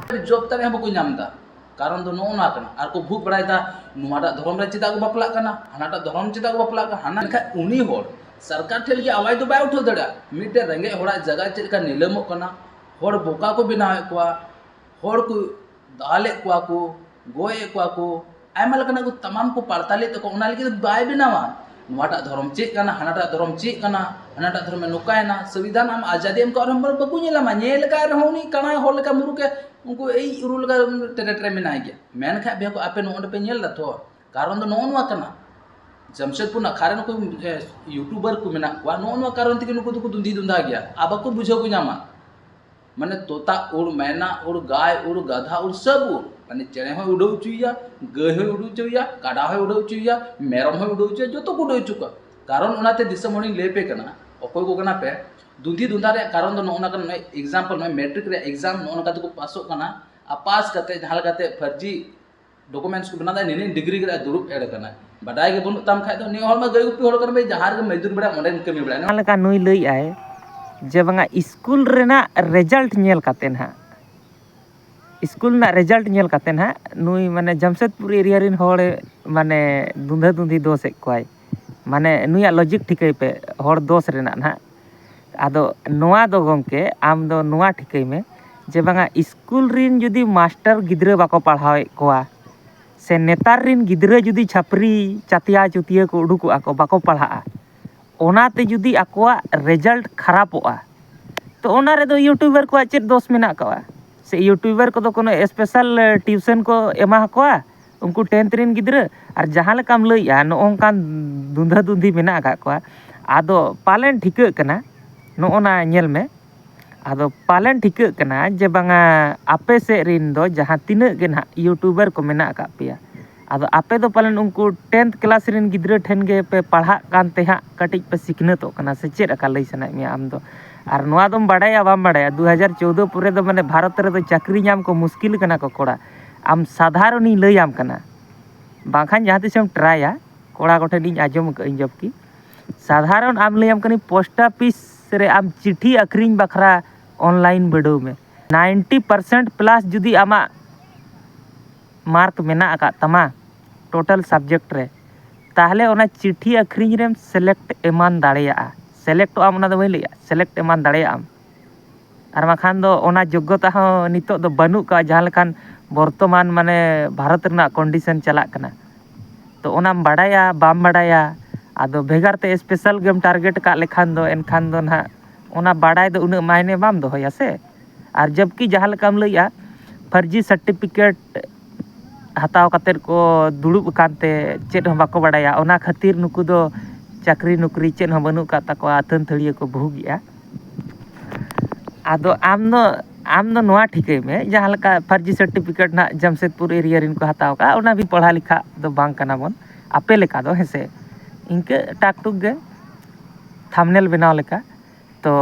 ᱡᱚᱵ ᱛᱟᱱᱮ ᱦᱚᱸ ᱵᱟᱠᱚ ᱧᱟᱢ ᱮᱫᱟ᱾ ᱠᱟᱨᱚᱱ ᱫᱚ ᱱᱚᱜᱼᱚ ᱱᱚᱣᱟ ᱠᱟᱱᱟ᱾ ᱟᱨ ᱠᱚ ᱵᱷᱩᱜ ᱵᱟᱲᱟᱭᱮᱫᱟ, ᱱᱚᱣᱟᱴᱟᱜ ᱫᱷᱚᱨᱚᱢ ᱨᱮ ᱪᱮᱫᱟᱜ ᱠᱚ ᱵᱟᱯᱞᱟᱜ ᱠᱟᱱᱟ, ᱦᱟᱱᱟᱴᱟᱜ ᱫᱷᱚᱨᱚᱢ ᱪᱮᱫᱟᱜ ᱠᱚ ᱵᱟᱯᱞᱟᱜ ᱠᱟᱱᱟ, ᱦᱟᱱᱟ᱾ ᱢᱮᱱᱠᱷᱟᱱ ᱩᱱᱤ ᱦᱚᱲ ᱥᱚᱨᱠᱟᱨ ᱴᱷᱮᱱ ᱞᱟᱹᱜᱤᱫ ᱟᱣᱟᱡᱽ ᱫᱚ ᱵᱟᱭ ᱩᱴᱷᱟᱹᱣ ᱫᱟᱲᱮᱭᱟᱜᱼᱟ᱾ ᱢᱤᱫᱴᱮᱱ ᱨᱮᱸᱜᱮᱡ ᱦᱚᱲᱟᱜ ᱡᱟᱭᱜᱟ ᱪᱮᱫ ᱞᱮᱠᱟ ᱱᱤᱞᱟᱹᱢᱚᱜ ᱠᱟᱱᱟ, ᱦᱚᱲ ᱵᱚᱠᱟ ᱠᱚ ᱵᱮᱱᱟᱣᱮᱫ ᱠᱚᱣᱟ, ᱦᱚᱲ ᱠᱚ ᱫᱟᱞᱮᱫ ᱠᱚᱣᱟ ᱠᱚ, ᱜᱚᱡ ᱮᱫ ᱠᱚᱣᱟ ᱠᱚ, ᱟᱭᱢᱟ ᱞᱮᱠᱟᱱᱟᱜ ᱠᱚ ᱛᱟᱢᱟᱢ ᱠᱚ ᱯᱟᱲᱛᱟᱞᱮᱫ ᱛᱟᱠᱚ, ᱚᱱᱟ ᱞᱟᱹᱜᱤᱫ ᱫᱚ ᱵᱟᱭ ᱵᱮᱱᱟᱣᱟ᱾ ᱱᱚᱣᱟᱴᱟᱜ ᱫᱷᱚᱨᱚᱢ ᱪᱮᱫ ᱠᱟᱱᱟ, ᱦᱟᱱᱟᱴᱟᱜ ᱫᱷᱚᱨᱚᱢ ᱪᱮᱫ ᱠᱟᱱᱟ, ᱦᱟᱱᱟᱴᱟᱜ ᱫᱷᱚᱨᱚᱢᱮ ᱱᱚᱝᱠᱟᱭᱮᱱᱟ, ᱥᱚᱝᱵᱤᱫᱷᱟᱱ ᱟᱢ ᱟᱡᱟᱫᱤ ᱮᱢ ᱠᱟᱜ ᱨᱮᱦᱚᱸ ᱵᱟᱠᱚ ᱧᱮᱞᱟᱢᱟ, ᱧᱮᱞ ᱟᱠᱟᱫ ᱨᱮᱦᱚᱸ ᱩᱱᱤ ᱠᱟᱬᱟ ᱦᱚᱲ ᱞᱮᱠᱟ ᱢᱩᱨᱩᱠᱮ ᱩᱱᱠᱩ ᱮᱭ ᱩᱨᱩ ᱞᱮᱠᱟ ᱴᱮᱨᱮ ᱴᱮᱨᱮ ᱢᱮᱱᱟᱭ ᱜᱮᱭᱟ᱾ ᱢᱮᱱᱠᱷᱟᱱ ᱵᱷᱮ ᱠᱚ ᱟᱯᱮ ᱱᱚᱜᱼᱚ ᱱᱚᱰᱮ ᱯᱮ ᱧᱮᱞ ᱮᱫᱟ ᱛᱚ, ᱠᱟᱨᱚᱱ ᱫᱚ ᱱᱚᱜᱼᱚ ᱱᱚᱣᱟ ᱠᱟᱱᱟ᱾ ᱡᱟᱢᱥᱮᱫᱽᱯᱩᱨ ᱱᱟᱠᱷᱟ ᱨᱮ ᱱᱩᱠᱩ ᱤᱭᱩᱴᱩᱵᱟᱨ ᱠᱚ ᱢᱮᱱᱟᱜ ᱠᱚᱣᱟ, ᱱᱚᱜᱼᱚ ᱱᱚᱣᱟ ᱠᱟᱨᱚᱱ ᱛᱮᱜᱮ ᱱᱩᱠᱩ ᱫᱚᱠᱚ ᱫᱩᱱᱫᱷᱤ ᱫᱩᱱᱫᱷᱟ ᱜᱮᱭᱟ ᱟᱨ ᱵᱟᱠᱚ ᱵᱩᱡᱷᱟᱹᱣ ᱠᱚ ᱧᱟᱢᱟ᱾ ᱢᱟᱱᱮ ᱛᱚᱛᱟ ᱩᱲ, ᱢᱮᱱᱟ ᱩᱲ, ᱜᱟᱭ ᱩᱲ, ᱜᱟᱫᱷᱟ ᱩᱲ, ᱥᱟᱵ ᱩᱲ᱾ ᱢᱟᱱᱮ ᱪᱮᱬᱮ ᱦᱚᱸᱭ ᱩᱰᱟᱹᱣ ᱦᱚᱪᱚᱭᱮᱭᱟ, ᱜᱟᱹᱭ ᱦᱚᱸᱭ ᱩᱰᱟᱹᱣ ᱦᱚᱪᱚᱭᱮᱭᱟ, ᱠᱟᱰᱟ ᱦᱚᱸᱭ ᱩᱰᱟᱹᱣ ᱦᱚᱪᱚᱭᱮᱭᱟ, ᱢᱮᱨᱚᱢ ᱦᱚᱸᱭ ᱩᱰᱟᱹᱣ ᱦᱚᱪᱚᱭᱮᱭᱟ, ᱡᱚᱛᱚ ᱠᱚ ᱩᱰᱟᱹᱣ ᱦᱚᱪᱚ ᱠᱚᱣᱟ᱾ ᱠᱟᱨᱚᱱ ᱚᱱᱟᱛᱮ ᱫᱤᱥᱚᱢ ᱦᱚᱲᱤᱧ ᱞᱟᱹᱭ ᱟᱯᱮ ᱠᱟᱱᱟ, ᱚᱠᱚᱭ ᱠᱚ ᱠᱟᱱᱟ ᱯᱮ, ᱫᱩᱸᱫᱷᱤ ᱫᱩᱸᱫᱷᱟ ᱨᱮᱭᱟᱜ ᱠᱟᱨᱚᱱ ᱫᱚ ᱱᱚᱜᱼᱚ ᱱᱚᱝᱠᱟ, ᱱᱚᱜᱼᱚᱭ example, ᱱᱚᱜᱼᱚᱭ ᱢᱮᱴᱨᱤᱠ ᱨᱮᱭᱟᱜ ᱮᱠᱡᱟᱢ ᱱᱚᱜᱼᱚ ᱱᱚᱝᱠᱟ ᱛᱮᱠᱚ ᱯᱟᱥᱚᱜ ᱠᱟᱱᱟ, ᱟᱨ ᱯᱟᱥ ᱠᱟᱛᱮ ᱡᱟᱦᱟᱸ ᱞᱮᱠᱟᱛᱮ ᱯᱷᱟᱨᱡᱤ ᱰᱚᱠᱩᱢᱮᱱᱴᱥ ᱠᱚ ᱵᱮᱱᱟᱣ ᱮᱫᱟ, ᱱᱤᱱᱟᱹᱜ ᱰᱤᱜᱽᱨᱤ ᱠᱟᱛᱮ ᱫᱩᱲᱩᱵ ᱮᱲ ᱠᱟᱱᱟ᱾ ᱵᱟᱰᱟᱭ ᱜᱮ ᱵᱟᱹᱱᱩᱜ ᱛᱟᱢ ᱠᱷᱟᱡ ᱫᱚ, ᱱᱤᱭᱟᱹ ᱦᱚᱲ ᱢᱟ ᱜᱟᱹᱭ ᱜᱩᱯᱤ ᱦᱚᱲ ᱠᱟᱱ ᱵᱮ, ᱡᱟᱦᱟᱸ ᱨᱮᱜᱮ ᱢᱚᱡᱫᱩᱨ ᱵᱟᱲᱟᱭᱟ ᱚᱸᱰᱮᱢ ᱠᱟᱹᱢᱤ ᱵᱟᱲᱟᱭᱟ᱾ ᱡᱟᱦᱟᱸ ᱞᱮᱠᱟ ᱱᱩᱭ ᱞᱟᱹᱭᱮᱫ ᱟᱭ ᱡᱮ ᱵᱟᱝᱟ ᱥᱠᱩᱞ ᱨᱮᱱᱟᱜ ᱨᱮᱡᱟᱞᱴ ᱧᱮᱞ ᱠᱟᱛᱮ ᱱᱟᱦᱟᱜ, ᱥᱠᱩᱞ ᱨᱮᱱᱟᱜ ᱨᱮᱡᱟᱞᱴ ᱧᱮᱞ ᱠᱟᱛᱮ ᱱᱟᱦᱟᱜ ᱱᱩᱭ ᱢᱟᱱᱮ ᱡᱟᱢᱥᱮᱫᱽᱯᱩᱨ ᱮᱨᱤᱭᱟ ᱨᱮᱱ ᱦᱚᱲ ᱢᱟᱱᱮ ᱫᱩᱸᱫᱷᱟᱹ ᱫᱩᱸᱫᱷᱤ ᱫᱳᱥᱮᱫ ᱠᱚᱣᱟᱭ᱾ ᱢᱟᱱᱮ ᱱᱩᱭᱟᱜ ᱞᱚᱡᱤᱠ ᱴᱷᱤᱠᱟᱹᱭ ᱯᱮ, ᱦᱚᱲ ᱫᱳᱥ ᱨᱮᱱᱟᱜ ᱱᱟᱦᱟᱜ᱾ ᱟᱫᱚ ᱱᱚᱣᱟ ᱫᱚ ᱜᱚᱢᱠᱮ, ᱟᱢ ᱫᱚ ᱱᱚᱣᱟ ᱴᱷᱤᱠᱟᱹᱭ ᱢᱮ ᱡᱮ ᱵᱟᱝᱟ ᱥᱠᱩᱞ ᱨᱮᱱ ᱡᱩᱫᱤ ᱢᱟᱥᱴᱟᱨ ᱜᱤᱫᱽᱨᱟᱹ ᱵᱟᱠᱚ ᱯᱟᱲᱦᱟᱣᱮᱫ ᱠᱚᱣᱟ, ᱥᱮ ᱱᱮᱛᱟᱨ ᱨᱮᱱ ᱜᱤᱫᱽᱨᱟᱹ ᱡᱩᱫᱤ ᱪᱷᱟᱹᱯᱨᱤ ᱪᱟᱹᱛᱭᱟ ᱪᱩᱛᱭᱟᱹ ᱠᱚ ᱩᱰᱩᱠᱚᱜᱼᱟ ᱠᱚ, ᱵᱟᱠᱚ ᱯᱟᱲᱦᱟᱜᱼᱟ, ᱚᱱᱟᱛᱮ ᱡᱩᱫᱤ ᱟᱠᱚᱣᱟᱜ ᱨᱮᱡᱟᱞᱴ ᱠᱷᱟᱨᱟᱯᱚᱜᱼᱟ, ᱛᱚ ᱚᱱᱟ ᱨᱮᱫᱚ ᱤᱭᱩᱴᱩᱵᱟᱨ ᱠᱚᱣᱟᱜ ᱪᱮᱫ ᱫᱳᱥ ᱢᱮᱱᱟᱜ ᱟᱠᱟᱣᱟ? ᱥᱮ ᱤᱭᱩᱴᱩᱵᱟᱨ ᱠᱚᱫᱚ ᱠᱳᱱᱳ ᱥᱯᱮᱥᱟᱞ ᱴᱤᱭᱩᱥᱚᱱ ᱠᱚ ᱮᱢᱟ ᱠᱚᱣᱟ ᱩᱱᱠᱩ ᱴᱮᱱᱛᱷ ᱨᱮᱱ ᱜᱤᱫᱽᱨᱟᱹ? ᱟᱨ ᱡᱟᱦᱟᱸ ᱞᱮᱠᱟᱢ ᱞᱟᱹᱭᱮᱜᱼᱟ, ᱱᱚᱜᱼᱚ ᱱᱚᱝᱠᱟᱱ ᱫᱩᱸᱫᱷᱟᱹ ᱫᱩᱸᱫᱷᱤ ᱢᱮᱱᱟᱜ ᱟᱠᱟᱫ ᱠᱚᱣᱟ᱾ ᱟᱫᱚ ᱯᱟᱞᱮᱱ ᱴᱷᱤᱠᱟᱹᱜ ᱠᱟᱱᱟ, ᱱᱚᱜᱼᱚ ᱱᱟ ᱧᱮᱞ ᱢᱮ, ᱟᱫᱚ ᱯᱟᱞᱮᱱ ᱴᱷᱤᱠᱟᱹᱜ ᱠᱟᱱᱟ ᱡᱮ ᱵᱟᱝᱟ ᱟᱯᱮ ᱥᱮᱫ ᱨᱮᱱ ᱫᱚ ᱡᱟᱦᱟᱸ ᱛᱤᱱᱟᱹᱜ ᱜᱮ ᱱᱟᱦᱟᱜ ᱤᱭᱩᱴᱩᱵᱟᱨ ᱠᱚ ᱢᱮᱱᱟᱜ ᱟᱠᱟᱫ ᱯᱮᱭᱟ, ᱟᱫᱚ ᱟᱯᱮ ᱫᱚ ᱯᱟᱞᱮᱱ ᱩᱱᱠᱩ ᱴᱮᱱᱛᱷ ᱠᱞᱟᱥ ᱨᱮᱱ ᱜᱤᱫᱽᱨᱟᱹ ᱴᱷᱮᱱ ᱜᱮ ᱯᱮ ᱯᱟᱲᱦᱟᱜ ᱠᱟᱱ ᱛᱮ ᱦᱟᱸᱜ ᱠᱟᱹᱴᱤᱡ ᱯᱮ ᱥᱤᱠᱷᱱᱟᱹᱛᱚᱜ ᱠᱟᱱᱟ, ᱥᱮ ᱪᱮᱫ ᱞᱮᱠᱟ ᱞᱟᱹᱭ ᱥᱟᱱᱟᱭᱮᱫ ᱢᱮᱭᱟ ᱟᱢ ᱫᱚ? ᱟᱨ ᱱᱚᱣᱟ ᱫᱚᱢ ᱵᱟᱲᱟᱭᱟ ᱵᱟᱢ ᱵᱟᱲᱟᱭᱟ, ᱫᱩ ᱦᱟᱡᱟᱨ ᱪᱳᱣᱫᱚ ᱯᱚᱨᱮ ᱫᱚ ᱢᱟᱱᱮ ᱵᱷᱟᱨᱚᱛ ᱨᱮᱫᱚ ᱪᱟᱹᱠᱨᱤ ᱧᱟᱢ ᱠᱚ ᱢᱩᱥᱠᱤᱞ ᱠᱟᱱᱟ ᱠᱚ ᱠᱚᱲᱟ᱾ ᱟᱢ ᱥᱟᱫᱷᱟᱨᱚᱱᱤᱧ ᱞᱟᱹᱭᱟᱢ ᱠᱟᱱᱟ, ᱵᱟᱝᱠᱷᱟᱱ ᱡᱟᱦᱟᱸ ᱛᱤᱥᱮᱢ ᱴᱨᱟᱭᱟ, ᱠᱚᱲᱟ ᱠᱚᱴᱷᱮᱱ ᱤᱧ ᱟᱸᱡᱚᱢ ᱟᱠᱟᱫᱟᱹᱧ ᱡᱚᱵᱠᱤ ᱥᱟᱫᱷᱟᱨᱚᱱ ᱟᱢ ᱞᱟᱹᱭᱟᱢ ᱠᱟᱹᱱᱟᱹᱧ, ᱯᱳᱥᱴ ᱚᱯᱷᱤᱥ ᱨᱮ ᱟᱢ ᱪᱤᱴᱷᱤ ᱟᱹᱠᱷᱨᱤᱧ ᱵᱟᱠᱷᱨᱟ ᱚᱱᱞᱟᱭᱤᱱ ᱵᱤᱰᱟᱹᱣ ᱢᱮ᱾ ᱱᱟᱭᱤᱱᱴᱤ ᱯᱟᱨᱥᱮᱱᱴ ᱯᱞᱟᱥ ᱡᱩᱫᱤ ᱟᱢᱟᱜ ᱢᱟᱨᱠ ᱢᱮᱱᱟᱜ ᱟᱠᱟᱫ ᱛᱟᱢᱟ ᱴᱳᱴᱟᱞ ᱥᱟᱵᱡᱮᱠᱴ ᱨᱮ, ᱛᱟᱦᱚᱞᱮ ᱚᱱᱟ ᱪᱤᱴᱷᱤ ᱟᱹᱠᱷᱨᱤᱧ ᱨᱮᱢ ᱥᱤᱞᱮᱠᱴ ᱮᱢᱟᱱ ᱫᱟᱲᱮᱭᱟᱜᱼᱟ᱾ ᱥᱤᱞᱮᱠᱴᱚᱜ ᱟᱢ, ᱚᱱᱟ ᱫᱚ ᱵᱟᱹᱧ ᱞᱟᱹᱭᱮᱜᱼᱟ, ᱥᱤᱞᱮᱠᱴ ᱮᱢᱟᱱ ᱫᱟᱲᱮᱭᱟᱜ ᱟᱢ᱾ ᱟᱨ ᱵᱟᱠᱷᱟᱱ ᱫᱚ ᱚᱱᱟ ᱡᱳᱜᱽᱜᱚᱛᱟ ᱦᱚᱸ ᱱᱤᱛᱚᱜ ᱫᱚ ᱵᱟᱹᱱᱩᱜ ᱠᱟᱜᱼᱟ, ᱡᱟᱦᱟᱸ ᱞᱮᱠᱟᱱ ᱵᱚᱨᱛᱚᱢᱟᱱ ᱢᱟᱱᱮ ᱵᱷᱟᱨᱚᱛ ᱨᱮᱱᱟᱜ ᱠᱚᱱᱰᱤᱥᱚᱱ ᱪᱟᱞᱟᱜ ᱠᱟᱱᱟ᱾ ᱛᱚ ᱚᱱᱟᱢ ᱵᱟᱰᱟᱭᱟ ᱵᱟᱢ ᱵᱟᱰᱟᱭᱟ, ᱟᱫᱚ ᱵᱷᱮᱜᱟᱨ ᱛᱮ ᱥᱯᱮᱥᱟᱞ ᱜᱮᱢ ᱴᱟᱨᱜᱮᱴ ᱠᱟᱜ ᱞᱮᱠᱷᱟᱱ ᱫᱚ, ᱮᱱᱠᱷᱟᱱ ᱫᱚ ᱱᱟᱦᱟᱜ ᱚᱱᱟ ᱵᱟᱰᱟᱭ ᱫᱚ ᱩᱱᱟᱹᱜ ᱢᱟᱭᱱᱮ ᱵᱟᱢ ᱫᱚᱦᱚᱭᱟ ᱥᱮ᱾ ᱟᱨ ᱡᱚᱵᱠᱤ ᱡᱟᱦᱟᱸ ᱞᱮᱠᱟᱢ ᱞᱟᱹᱭᱮᱜᱼᱟ, ᱯᱷᱟᱨᱡᱤ ᱥᱟᱨᱴᱤᱯᱷᱤᱠᱮᱴ ᱦᱟᱛᱟᱣ ᱠᱟᱛᱮᱫ ᱠᱚ ᱫᱩᱲᱩᱵ ᱟᱠᱟᱱ ᱛᱮ ᱪᱮᱫ ᱦᱚᱸ ᱵᱟᱠᱚ ᱵᱟᱰᱟᱭᱟ, ᱚᱱᱟ ᱠᱷᱟᱹᱛᱤᱨ ᱱᱩᱠᱩ ᱫᱚ ᱪᱟᱹᱠᱨᱤ ᱱᱚᱠᱨᱤ ᱪᱮᱫ ᱦᱚᱸ ᱵᱟᱹᱱᱩᱜ ᱟᱠᱟᱫ ᱛᱟᱠᱚᱣᱟ, ᱟᱹᱛᱷᱟᱹᱱ ᱛᱷᱟᱹᱲᱤᱭᱟᱹ ᱠᱚ ᱵᱷᱩᱜᱮᱜᱼᱟ᱾ ᱟᱫᱚ ᱟᱢ ᱫᱚ ᱟᱢ ᱫᱚ ᱱᱚᱣᱟ ᱴᱷᱤᱠᱟᱹᱭ ᱢᱮ, ᱡᱟᱦᱟᱸ ᱞᱮᱠᱟ ᱯᱷᱟᱨᱡᱤ ᱥᱟᱨᱴᱤᱯᱷᱤᱠᱮᱴ ᱱᱟᱜ ᱡᱟᱢᱥᱮᱫᱽᱯᱩᱨ ᱮᱨᱤᱭᱟ ᱨᱮᱱ ᱠᱚ ᱦᱟᱛᱟᱣ ᱠᱟᱜᱼᱟ, ᱚᱱᱟ ᱵᱤᱱ ᱯᱟᱲᱦᱟᱣ ᱞᱮᱠᱷᱟ ᱫᱚ ᱵᱟᱝ ᱠᱟᱱᱟ ᱵᱚᱱ ᱟᱯᱮ ᱞᱮᱠᱟ ᱫᱚ, ᱦᱮᱸ ᱥᱮ? ᱤᱱᱠᱟᱹ ᱴᱟᱠ ᱴᱩᱠ ᱜᱮ ᱛᱷᱟᱢᱱᱮᱞ ᱵᱮᱱᱟᱣ ᱞᱮᱠᱟ᱾ ᱛᱚ